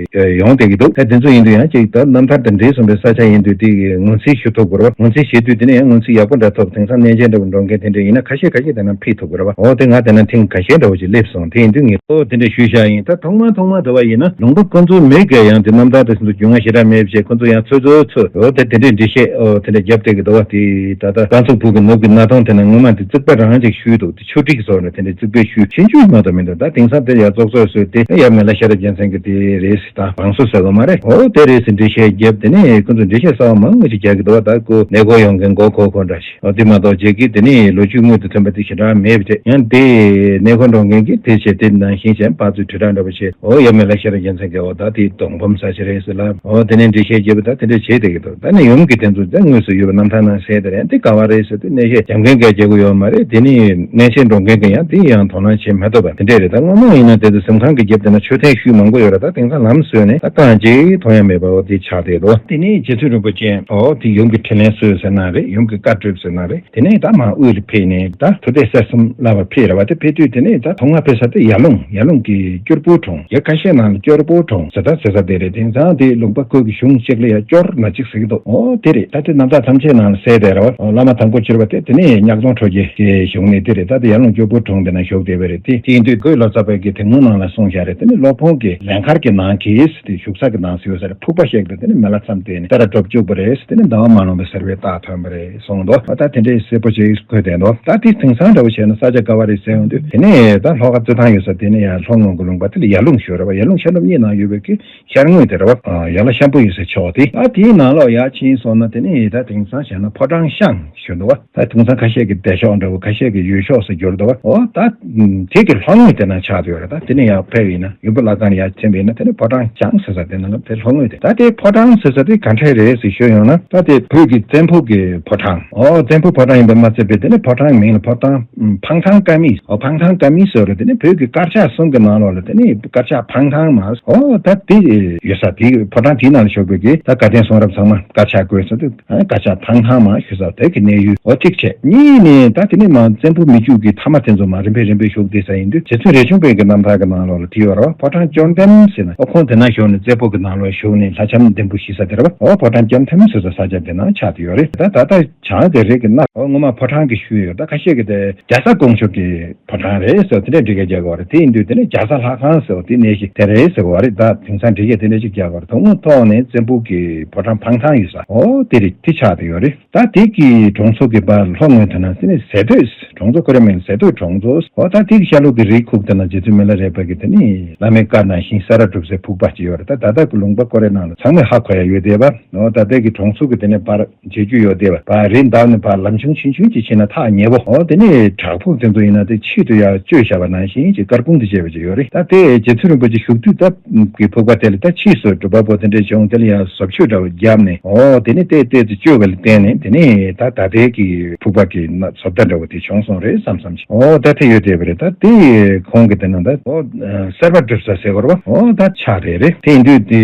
ཡོང་བསྡད་ཀྱི་འདུག་ད་དེ་ཚོ་ཡིན་དུས་ཡང་ཅིག་ད་རྣམ་ཐར་དང་འབྲེལ་སོང་པའི་ས་ཆ་ཡིན་དུས་དེ་ངོས་འཛིན་ཞུ་ཐུབ་དགོས་རེད་བ། ངོས་འཛིན་བྱེད་དུས་དེ་ནས་ཡང་ངོས་འཛིན་ཡག་པོ་འདྲ་ཐོབ། དེང་སང་གནས་མཇལ་འདྲ་བོ་འགྲོ་མཁན་དེ་འདྲ་ཡིན་ན་ཁ་ཤས་ཁ་ཤས་དེ་ན་ཕེབས་ཐུབ་དགོས་རེད་བ། འོ་དེ་ང་དེ་ན་ཐེངས་ཁ་ཤས་འདྲ་བོ་ཅིག་སླེབས་སོང་། དེ་ཡིན་དུས་ངས་ཨོ་དེ་འདྲ་ཞུས་བཞག་ཡིན། ད་ཐོག་མ་ཐོག་མ་དུ་བ་ཡིན་ན་ལུང་པ་ཁོ་ཚོའི་མི་གས་ཡང་དེ་རྣམ་ཐར་དེ་ཚོ་རྒྱུས་མངའ་ཞེ་དྲག་མེད་པ་བྱས་ཁོ་ཚོ་ཡང་ཚོད་ཚོད་ཚོད་འོ་དེ་དེ་འདྲས་འགྲེལ་བཤད་འོ་དེ་འདྲ་རྒྱབ་བསྡད་ཀྱི་འདུག་བ། དེ་ད་ལྟ་རྐང་ཚུགས་ཕུག་གི་ནུབ་ཀྱི་གནའ་ཐང་དེ་ན་སྔོན་མ་དེ་རྩིག་པ་རང་ཅིག་ཞུས་འདུག་དེ་ཆུ་ཊིག་བཟོ་ནས་དེ་འདྲའི་རྩིག་པའི་ཤུལ་ཕྱིན་ཆུ་མ་གཏོགས་མི་འདུག་ད་དེང་སང་དེ་ཡར་བཙོག་བཙོག་བཟོས་ཏེ་ཡབ་མེ་ལ་ཤེས་རབ་རྒྱལ་མཚན་གྱི་དེ་རེད་ཟེར་དང་བང་སོ་ཟེར་གོ་མ་རེད། འོ་དེ་རེད་ཟེར་འགྲེལ་བཤད་བརྒྱབ། དེ་ནས་ཁོ་ཚོ་འགྲེལ་བཤད་གསར་བ་མང་ངོས་ཅིག་རྒྱག་གི་འདུག་བ། ད་ཁོ་གནས་སྐོར་ཡོང་མཁན་མགོ་འཁོར་འཁོར་འདྲ་ཞིག་འོ་དེ་མ་གཏོགས་རྗེས་ཀྱི་དེ་ནས་ལོ་རྒྱུས་དངོས་དང་མཐུན་པ་དེ་ཞེ་དྲག་མེད་པ་རེད། ཡང་དེ་གནས་སྐོར་འགྲོ་མཁན་གྱི་དེ་བྱས་དེ་ནང་བཞིན་བྱས་ཕར་ཚུར་དྲིལ་བསྒྲགས་འདྲ་པོ་བྱས། འོ་ཡབ་མེ་ལ་ཤེས་རབ་རྒྱལ་མཚན་གྱི་འོ་ད་དེ་གདུང་འབུམ་ས་ཆ་རེད་ཟེར་ལ་འོ་དེ་ནས་འགྲེལ་བཤད་བརྒྱབ་པ་ད་དེ་འདྲ་བྱས་བསྡད་ཀྱི་འདུག་ད་ནི་ཡུམ་གྱི་དེ་ཚོ་ད་དངོས་སུ་ཡོད་པ་རྣམ་ཐར་ནང་གསལ་དེ་རེད། འདི་ག་བ་རེད་ཟེར་དུས་གནས་བཤད་རྒྱབ་མཁན་གྱི་རྒྱག་གི་ཡོད་མ་རེད། དེ་ནི་གནས་མཇལ་འགྲོ་མཁན་གྱི་ཡང་དེ་ཡང་དོ་སྣང་བྱེད་མ་ཐུབ་པ་དེ་འདྲས་རེད། ད་སྔོན་མ་ཡིན་ན་དེ་ཚོ་གཟིམ་ཁང་གི་རྒྱབ་དེ་ན་མཆོད་རྟེན་ཤུལ་མང་པོ་ཡོད་རེད། ད་དེང་སང་ལམ་བཟོས་ནས་ད་རྐང་གཅིག་མཐོང་ཡ་མེད་པ་འོ་དེ་ཆགས་བསྡད་འདུག་དེ་ནས་རྗེ་བཙུན་རིན་པོ་ཆེ་འོ་དེ་ཡུམ་གྱི་ཕྲིན་ལས་སྩོལ་ཟེར་ན་རེད། ཡུམ་གྱི་བཀའ་སྒྲུབ་ཟེར་ན་རེད། དེ་ནས་ད་མར་དབུས་ལ་ཕེབས་ནས་ད་ཐུབ་བསྟན་གསེར་གསུམ་བླ་བར་ཕེབས་རེད་བ། དེ་ཕེབས་དུས་དེ་ནས་ད་ཐོག་མ་ཕེབས་ས་དེ་ཡར་ཀླུང་ཡར་ཀླུང་གི་སྐྱོར་པོ་གྲོང་། ཡ་ཁ་ཤས་ནང་ལ་སྐྱོར་པོ་གྲོང་ཟེར་ད་ཟེར་ས་དེ་རེད། དེང་སང་དེ་ལུང་པ་ཁུལ་གྱི་གཞུང་གཅིག་ལ་ཡ་སྐྱོར་ན་གཅིག་ཟེར་གྱི་འདུག་འོ་དེ་རེད། ད་དེ་རྣམ་ཐར་ཐམས་ཅད་ནང་ལ་གསལ་བསྡད་རེད་བ། བླ་མ་དང་པོ་གྱུར་པ་དེ་དེ་ནས་གཉགས་རྫོང་ཁྲོ་རྒྱལ་གྱི་གཞུང་ནས་དེ་རེད། ད་དེ་ཡར་ཀླུང་སྐྱོར་པོ་གྲོང་དེ་ན་བཞུགས་བསྡད་པ་རེད། དེ་དེ་ཡིན་དུས་གོས་ལོ་ཙཱ་བ་གི་དེབ་སྔོན་ནང་ལ་གསུངས་བཞག་རེད། དེ་ནས་སློབ་དཔོན་གྱི་ལན་མཁར་གྱི་ནང་གི་དེ་བཞུགས་ས་གི་ནང་ཟེར་བ་ཟེར་ཕུག་པ་ཞིག་དང་དེ་ནས་མི་ལ་མཚམས་བསྡད་ནས་ས་ར་གྲོབ་བཅུག་པ་རེད། དེ་ནས་ཟླ་བ་མ་ལོངས་པའི་སེར་བའི་རྟགས་ཐོན་པ་རེད་གསུངས་འདུག་ད་དེ་འདྲའི་གསལ་པོ་ཅིག་བཀོད་བསྡད་འདུག་ད་དེ་དེང་སང་འདྲ་བོ་བྱས་ན་ས་ཆ་ག་བ་རེད་ཟེར་ཡོང་དུས་དེ་ནས་ད་ལྷོ་ཁ་རྩེད་ཐང་ཡོད་ས་དེ་ནས་ཡར་ལྷོ་ངོས་ཀྱི་ལུང་པ་དེ་ལ་ཡར་ཀླུང་ཞུ་རེད་བ། ཡར་ཀླུང་ཤར་ནུབ་གཉིས་ནང་ཡོད་པའི་གི་ཤར་ངོས་དེ་རེད་བ། ཡར་ལ་ཤམ་བུ་ཡོད་སའི་ཕྱོགས་དེ། ད་དེའི་ནང་ལོགས་ཡར་ཕྱིན་སོང་ན་དེ་ནས་ད་དེང་སང་བྱས་ན་ཕོ་བྲང་ཤང་ཞུ་འདུག་བ། ད་དེང་སང་ཁ་ཤས་ཀྱི་བདེ་ཤོག་འདྲ་བོ་ཁ་ཤས་ཀྱི་ཡུལ་ཤོག་སུ་གྱུར་འདུག་བ། འོ་ད་དེ་གི་ལྷོ་ངོས་དེ་ན་ཆགས་ཡོད་རེད། ད་དེ་ནས་ཡར་ཕེབས་ཡིན་ན་ཡུམ་བུ་བླ་སྒང་ཡར་ཕྱིན་པ་ཡིན་ན་དེ་ནས་ཕོ་བྲང་ཤང་ཟེར་ས་དེ་ནང་ལ་དེ་ལྷོ་ངོས་དེ། ད་དེ་ཕོ་བྲང་ཟེར་ས་དེ་ག་འདྲས་རེད་ཟེར་ཞུས་ཡོང་ན་ད་དེ་བོད་ཀྱི་བཙན་ཕོ་གི་ཕོ་བྲང་། འོ་བཙན་ཕོ་ཕོ་བྲང་ཡིན་པ་མ་ཚད་པའི་དེ་ནས་ཕོ་བྲང་མིང་ལ་ཕོ་བྲང་འཕང་ཐང་ཀ་མི། འོ་འཕང་ཐང་ཀ་མི་ཟེར་རེད། དེ་ནས་བོད་ཀྱི་དཀར་ཆག་གསུམ་གྱི་ནང་ལོགས་ལ་དེ་ནས་དཀར་ཆག་འཕང་ཐང་མ། འོ་ད་དེ་ཡོད་ས་དེ་ཕོ་བྲང་དེའི་ནང་ལ་བཞུགས་པའི་གི་ད་དགའ་ལྡན་གསུང་རབ་ཚང་མ་དཀར་ཆག་བཀོད་ས་དེ་དཀར་ཆག་འཕང་ཐང་མ་ཞུ་ས་དེ་གི་གནས་ཡུལ། འོ་གཅིག་བྱས། གཉིས་ནས་ད་དེ་ནས་མ་བཙན་པོ་མི་འཇུག་གི་མཐའ་མ་དེ་ཚོ་མ་རིམ་པས་རིམ་པས་བཞུགས་བསྡད་ས་ཡིན་དུས་རྗེ་བཙུན་རས་ཆུང་པའི་གི་རྣམ་ཐར་གི་ནང་ལོགས་ལ་དེ་ཡོད་རེད་བ། ཕོ་བྲང་བཅོམ་ལྡན་ཟེར་ན་འོ་ཁོང་དེ་ན་བཞུགས་ནས་བཙན་པོ་གི་ནང་ལོགས་བཞུགས་ནས་ལྷ་ལྕམ་ལྡེམ་པོ་ཞུ་ས་དེ་རེད་བ། འོ་ཕོ་བྲང་བཅོམ་ལྡན་ཟེར་ས་ས་ཆ་དེ་ན་ཆགས་བསྡད་ཡོད་རེད། ད་ད་ལྟ་བྱང་གི་རི་གི་སྣ། འོ་སྔོན་མ་ཕོ་བྲང་གི་ཤུལ་ཡོད། ད་ཁ་ཤས་ཀྱིས་དེ་རྒྱ་བཟའ་ཀོང་ཇོ་གི་ཕོ་བྲང་རེད་ཟེར་དེ་འདྲས་འགྲེལ་བཤད་རྒྱག་གི་ཡོད་རེད། དེ་ཡིན་དུས་དེ་ནས་རྒྱ་བཟའ་ལྷ་ཁང་ཟེར་བ་དེ་གནས་གཞི་དེ་རེད་ཟེར་གི་ཡོད་རེད། ད་དེང་སང་འགྲེལ་བཤད་དེ་འདྲས་ཅིག་རྒྱག་གི་ཡོད་རེད། དོན་དངོས་ཐོག་ནས་བཙན་པོ་གི་ཕོ་བྲང་འཕང་ཐང་ཡོད་ས་འོ་དེ་རེད། དེ་ཆགས་བསྡད་ཡོད་རེད། ད་དེ་གི་གྲོང་ཚོ་གི་བར་ལྷོ་ངོས་དེ་ན་དེ་ནས་ཟས་སྟོད། གྲོང་ཚོ་ཁོ་རའི་མིང་ཟས་སྟོད་གྲོང་ཚོ། འོ་ད་དེ་གི་ཤར་ལུགས་ཀྱི་རི་ཁུག་དེ་ན་རྗེ་བཙུན་མི་ལ་རས་པ་གི་དེ་ནས་བླ་མའི་བཀའ་ནང་བཞིན་ས་ར་གྲུབ་སའི་ཕུག་པ་ཅིག་ཡོད་རེད། ད་ད་ལྟ་གི་ལུང་པ་ཁོ་རའི་ནང་ལ་ཚང་མས་ཧ་གོ་ཡ་ཡོད་བསྡད་པ། འོ་ད་ལྟ་གི་གྲོང་ཚོ་གི་དེ་ནས་བར་བྱེད་རྒྱུ་ཡོད་བསྡད་པ། བར་རི་འདབས་ནས་བར་ལམ་ཆུང་ཆུང་ཆུང་ཅིག་ཕྱིན་ན་ཐག་ཉེ་པོ། འོ་དེ་ནས་བྲག་ཕུག་དེ་ཚོ་ཡིན་ན་དེ་ཆེད་དུ་ཡར་བཅོས་བཞག་པ་ནང་བཞིན་ཅིག་དཀར་སྤུངས་དེ་བྱས་པ་ཅིག་ཡོད་རེད། ད་དེ་རྗེ་བཙུན་རིན་པོ་ཆེ་བཞུགས་དུས་ད་གི་ཕུག་པ་དེ་ལ་ད་ཕྱིས་སུ་སྒྲུབ་པ་པོ་དེ་འདྲས་བྱུང་། དེ་ལ་ཡང་བཟོ་བཅོས་འདྲ་བོ་བརྒྱབ་ནས་འོ་དེ་ནས་ཏོག་ཙམ་བཅོས་པ་ལ་བརྟེན་ནས་དེ་ནས་ད་ད་ལྟའི་གི་ཕུག་པ་གི་ན་བཟོ་ལྟ་འདྲ་བོ་དེ་བྱུང་སོང་རེད་བསམ་བསམ་ཞིག་འོ་ད་དེ་ཡོད་བསྡད་པ་རེད། ད་དེ་ཁོང་གི་དེ་ན་ད་འོ་གསེར་པ་སྒྲུབ་ས་ཟེར་བ་རེད་བ། འོ་ད་ཆགས་རེད་རེད། དེ་ཡིན་དུས་དེ་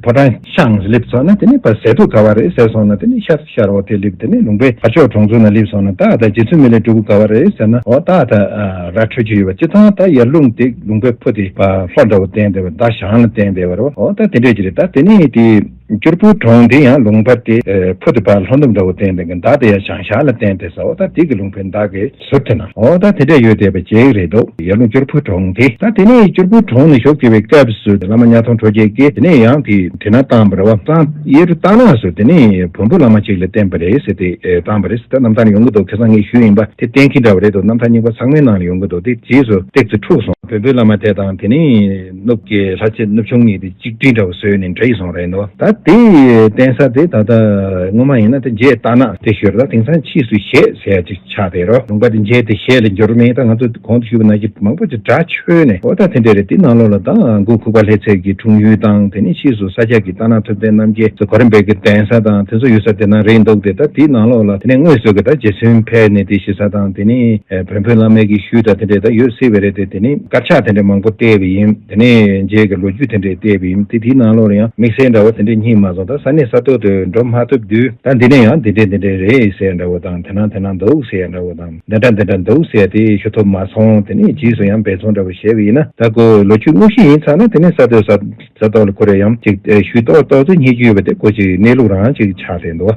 ཕོ་བྲང་ཤང་སླེབས་ཚར་ན་དེ་ནས་ཕར་ཟས་ཐུག་ག་བ་རེད་ཟེར་སོང་ན་དེ་ནས་ཤར་ཤར་འོ་དེ་སླེབས། དེ་ནས་ལུང་པའི་ཕར་ཕྱོགས་གྲོང་ཚོ་ན་སླེབས་སོང་ན་ད་ད་རྗེ་བཙུན་མི་ལའི་སྤྲུལ་སྐུ་ག་བ་རེད་ཟེར་ན་འོ་ད་ད་ར་འཕྲོད་ཀྱི་ཡོད་པ། སྤྱིར་བཏང་ད་ཡར་ཀླུང་དེ་ལུང་པའི་ཕུ་དེ་ཕར་ལྷོ་འདྲ་བོ་བསྟན་བསྡད་པ། ད་བྱང་ལ་བསྟན་བསྡད་པ་རེད་བ། འོ་ད་དེ་འདྲས་ཀྱི་རེད། ད་དེ་ནས་དེ། སྐྱོར་པོ་གྲོང་དེ་ཡང་ལུང་པ་དེ་ཕུ་དེ་ཕར་ལྷོ་ནུབ་འདྲ་བོ་བསྟན་དེ་གི་མདའ་དེ་ཡང་བྱང་ཤར་ལ་བསྟན་དེ་ས། འོ་ད་དེ་གི་ལུང་པའི་མདའ་གི་ཟུར་དེ་ན་འོ་ད་དེ་འདྲ་ཡོད་བསྡད་པ་ཅིག་རེད་འདུག་ཡར་ཀླུང་སྐྱོར་པོ་གྲོང་དེ། ད་དེ་ནས་སྐྱོར་པོ་གྲོང་ནས་ཞོགས་ཀྱི་བའི་སྐབས་སུ་བླ་མ་གཉའ་ཐོང་ཁྲོ་རྒྱལ་གྱིས་དེ་ནས་ཡང་དེ་དེ་ན་བཏང་བ་རེད་བ། བཏང་ཡེ་རུ་བཏང་ན་སུ་དེ་ནས་བོན་པོ་བླ་མ་གཅིག་ལ་བསྟན་པ་རེད་ཟེར་ཏེ་བཏང་བ་རེད་ཟེར། ད་རྣམ་ཐར་ཡོང་གི་འདུག་ཁ་སང་ངས་ཞུས་ཡིན་པ་དེ་གཏན་འཁེལ་འདྲ་བ་རེད་འདུག་རྣམ་ཐར་རྙིང་པ་ཚང་མའི་ནང་ལ་ཡོང་གི་འདུག་དེ་རྗེས་སུ་ཏོག་ཙམ་འཁྲུགས་སོང་། བོན་པོའི་བླ་མ་དེ་དང་དེ་ནས་གནུབས་ཀྱི་ལྷ་རྗེ་གནུབས་ཆུང་གཉིས་དེ་གཅིག་སྒྲིལ་འདྲ་བོ་བཟོས་ནས་འདྲེས་སོང་རེད་འདུག་ད་ དེའི་རྟེན་ས་དེ་ད་ལྟ་སྔོན་མ་ཡིན་ན་དེ་མཇལ་རྟ་ནག་དེ་ཞུ་ར། དེང་སང་ཕྱིས་སུ་ཞལ་ཟེར་ཡ་ཅིག་ཆགས་བསྡད་རོ། ལུང་པ་དེ་མཇལ་དེ་ཞལ་ལ་འགྱུར་མེད། ད་ང་ཚོ་གོང་དུ་ཞུས་པ་ནང་བཞིན་མང་པོ་ཅིག་སྒྲ་ཆོས་ནས། འོ་ད་དེ་འདྲ་རེད། དེ་ནང་ལོགས་ལ་ད་མགོ་ཁུག་པ་ལྷས་ཚེ་གི་འཁྲུངས་ཡུལ་དང་། དེ་ནས་ཕྱིས་སུ་ས་སྐྱ་གི་རྟ་ནག་ཐུབ་བསྟན་རྣམ་རྒྱལ་ཚོ་གོ་རིམ་པའི་གི་གདན་ས་དང་དེ་ཚོ་ཡོད་ས་དེ་ན་རེད་འདུག་སྟེ། ད་དེའི་ནང་ལོགས་ལ་དེ་ནས་དངོས་སུ་གི་ད་རྗེ་བཙུན་ཕེབས་ནས་དེ་ཞུ་ས་དང་། དེ་ནས་བོན་པོའི་བླ་མའི་གི་ཤུལ་དང་དེ་འདྲ་ད་ཡོད་སྲིད་པ་རེད་དེ། དེ་ནས་དཀར་ཆག་དེ་འདྲ་མང་པོ་བལྟས་པ་ཡིན། དེ་ནས་མཇལ་གི་ལོ་རྒྱུས་དེ་འདྲ་བལྟས་པ་ཡིན། དེ་དེའི་ནང་ལོགས་ལ་ཡང་དམིགས་བསལ་འདྲ་བོ་དེ་འདྲ་རྙེད་མ་སོང་། ད་ས་གནས་ས་ཐོག་ཏུ་འགྲོ་མ་ཐུབ་དུས། ད་འདི་ནས་ཡང་འདི་འདྲ་འདི་འདྲ་རེད་ཟེར་འདྲ་བོ་དང་། དེ་ན་དེ་ན་འདུག་ཟེར་འདྲ་བོ་དང་། འདི་འདྲ་འདི་འདྲ་འདུག་ཟེར་དེ་ཞུ་ཐུབ་མ་སོང་། དེ་ནས་རྗེས་སུ་ཡང་འབད་བརྩོན་འདྲ་བོ་བྱས་པ་ཡིན་ན། ད་ཁོ་ལོ་རྒྱུས་དངོས་གཞི་ཡིན་ཚར་ན། དེ་ནས་ས་ཐོག་ས་ས་ཐོག་ལ་ཁོ་རེ་ཡང་ཅིག་ཨེ་ཞུ་ཏོག་ཏོག་ཙེ་རྙེད་རྒྱུ་ཡོད་པ་དེ་ཁོ་ཅིག་གནས་ལུགས་རང་ཅིག་ཆགས་ཟིན་འདུག།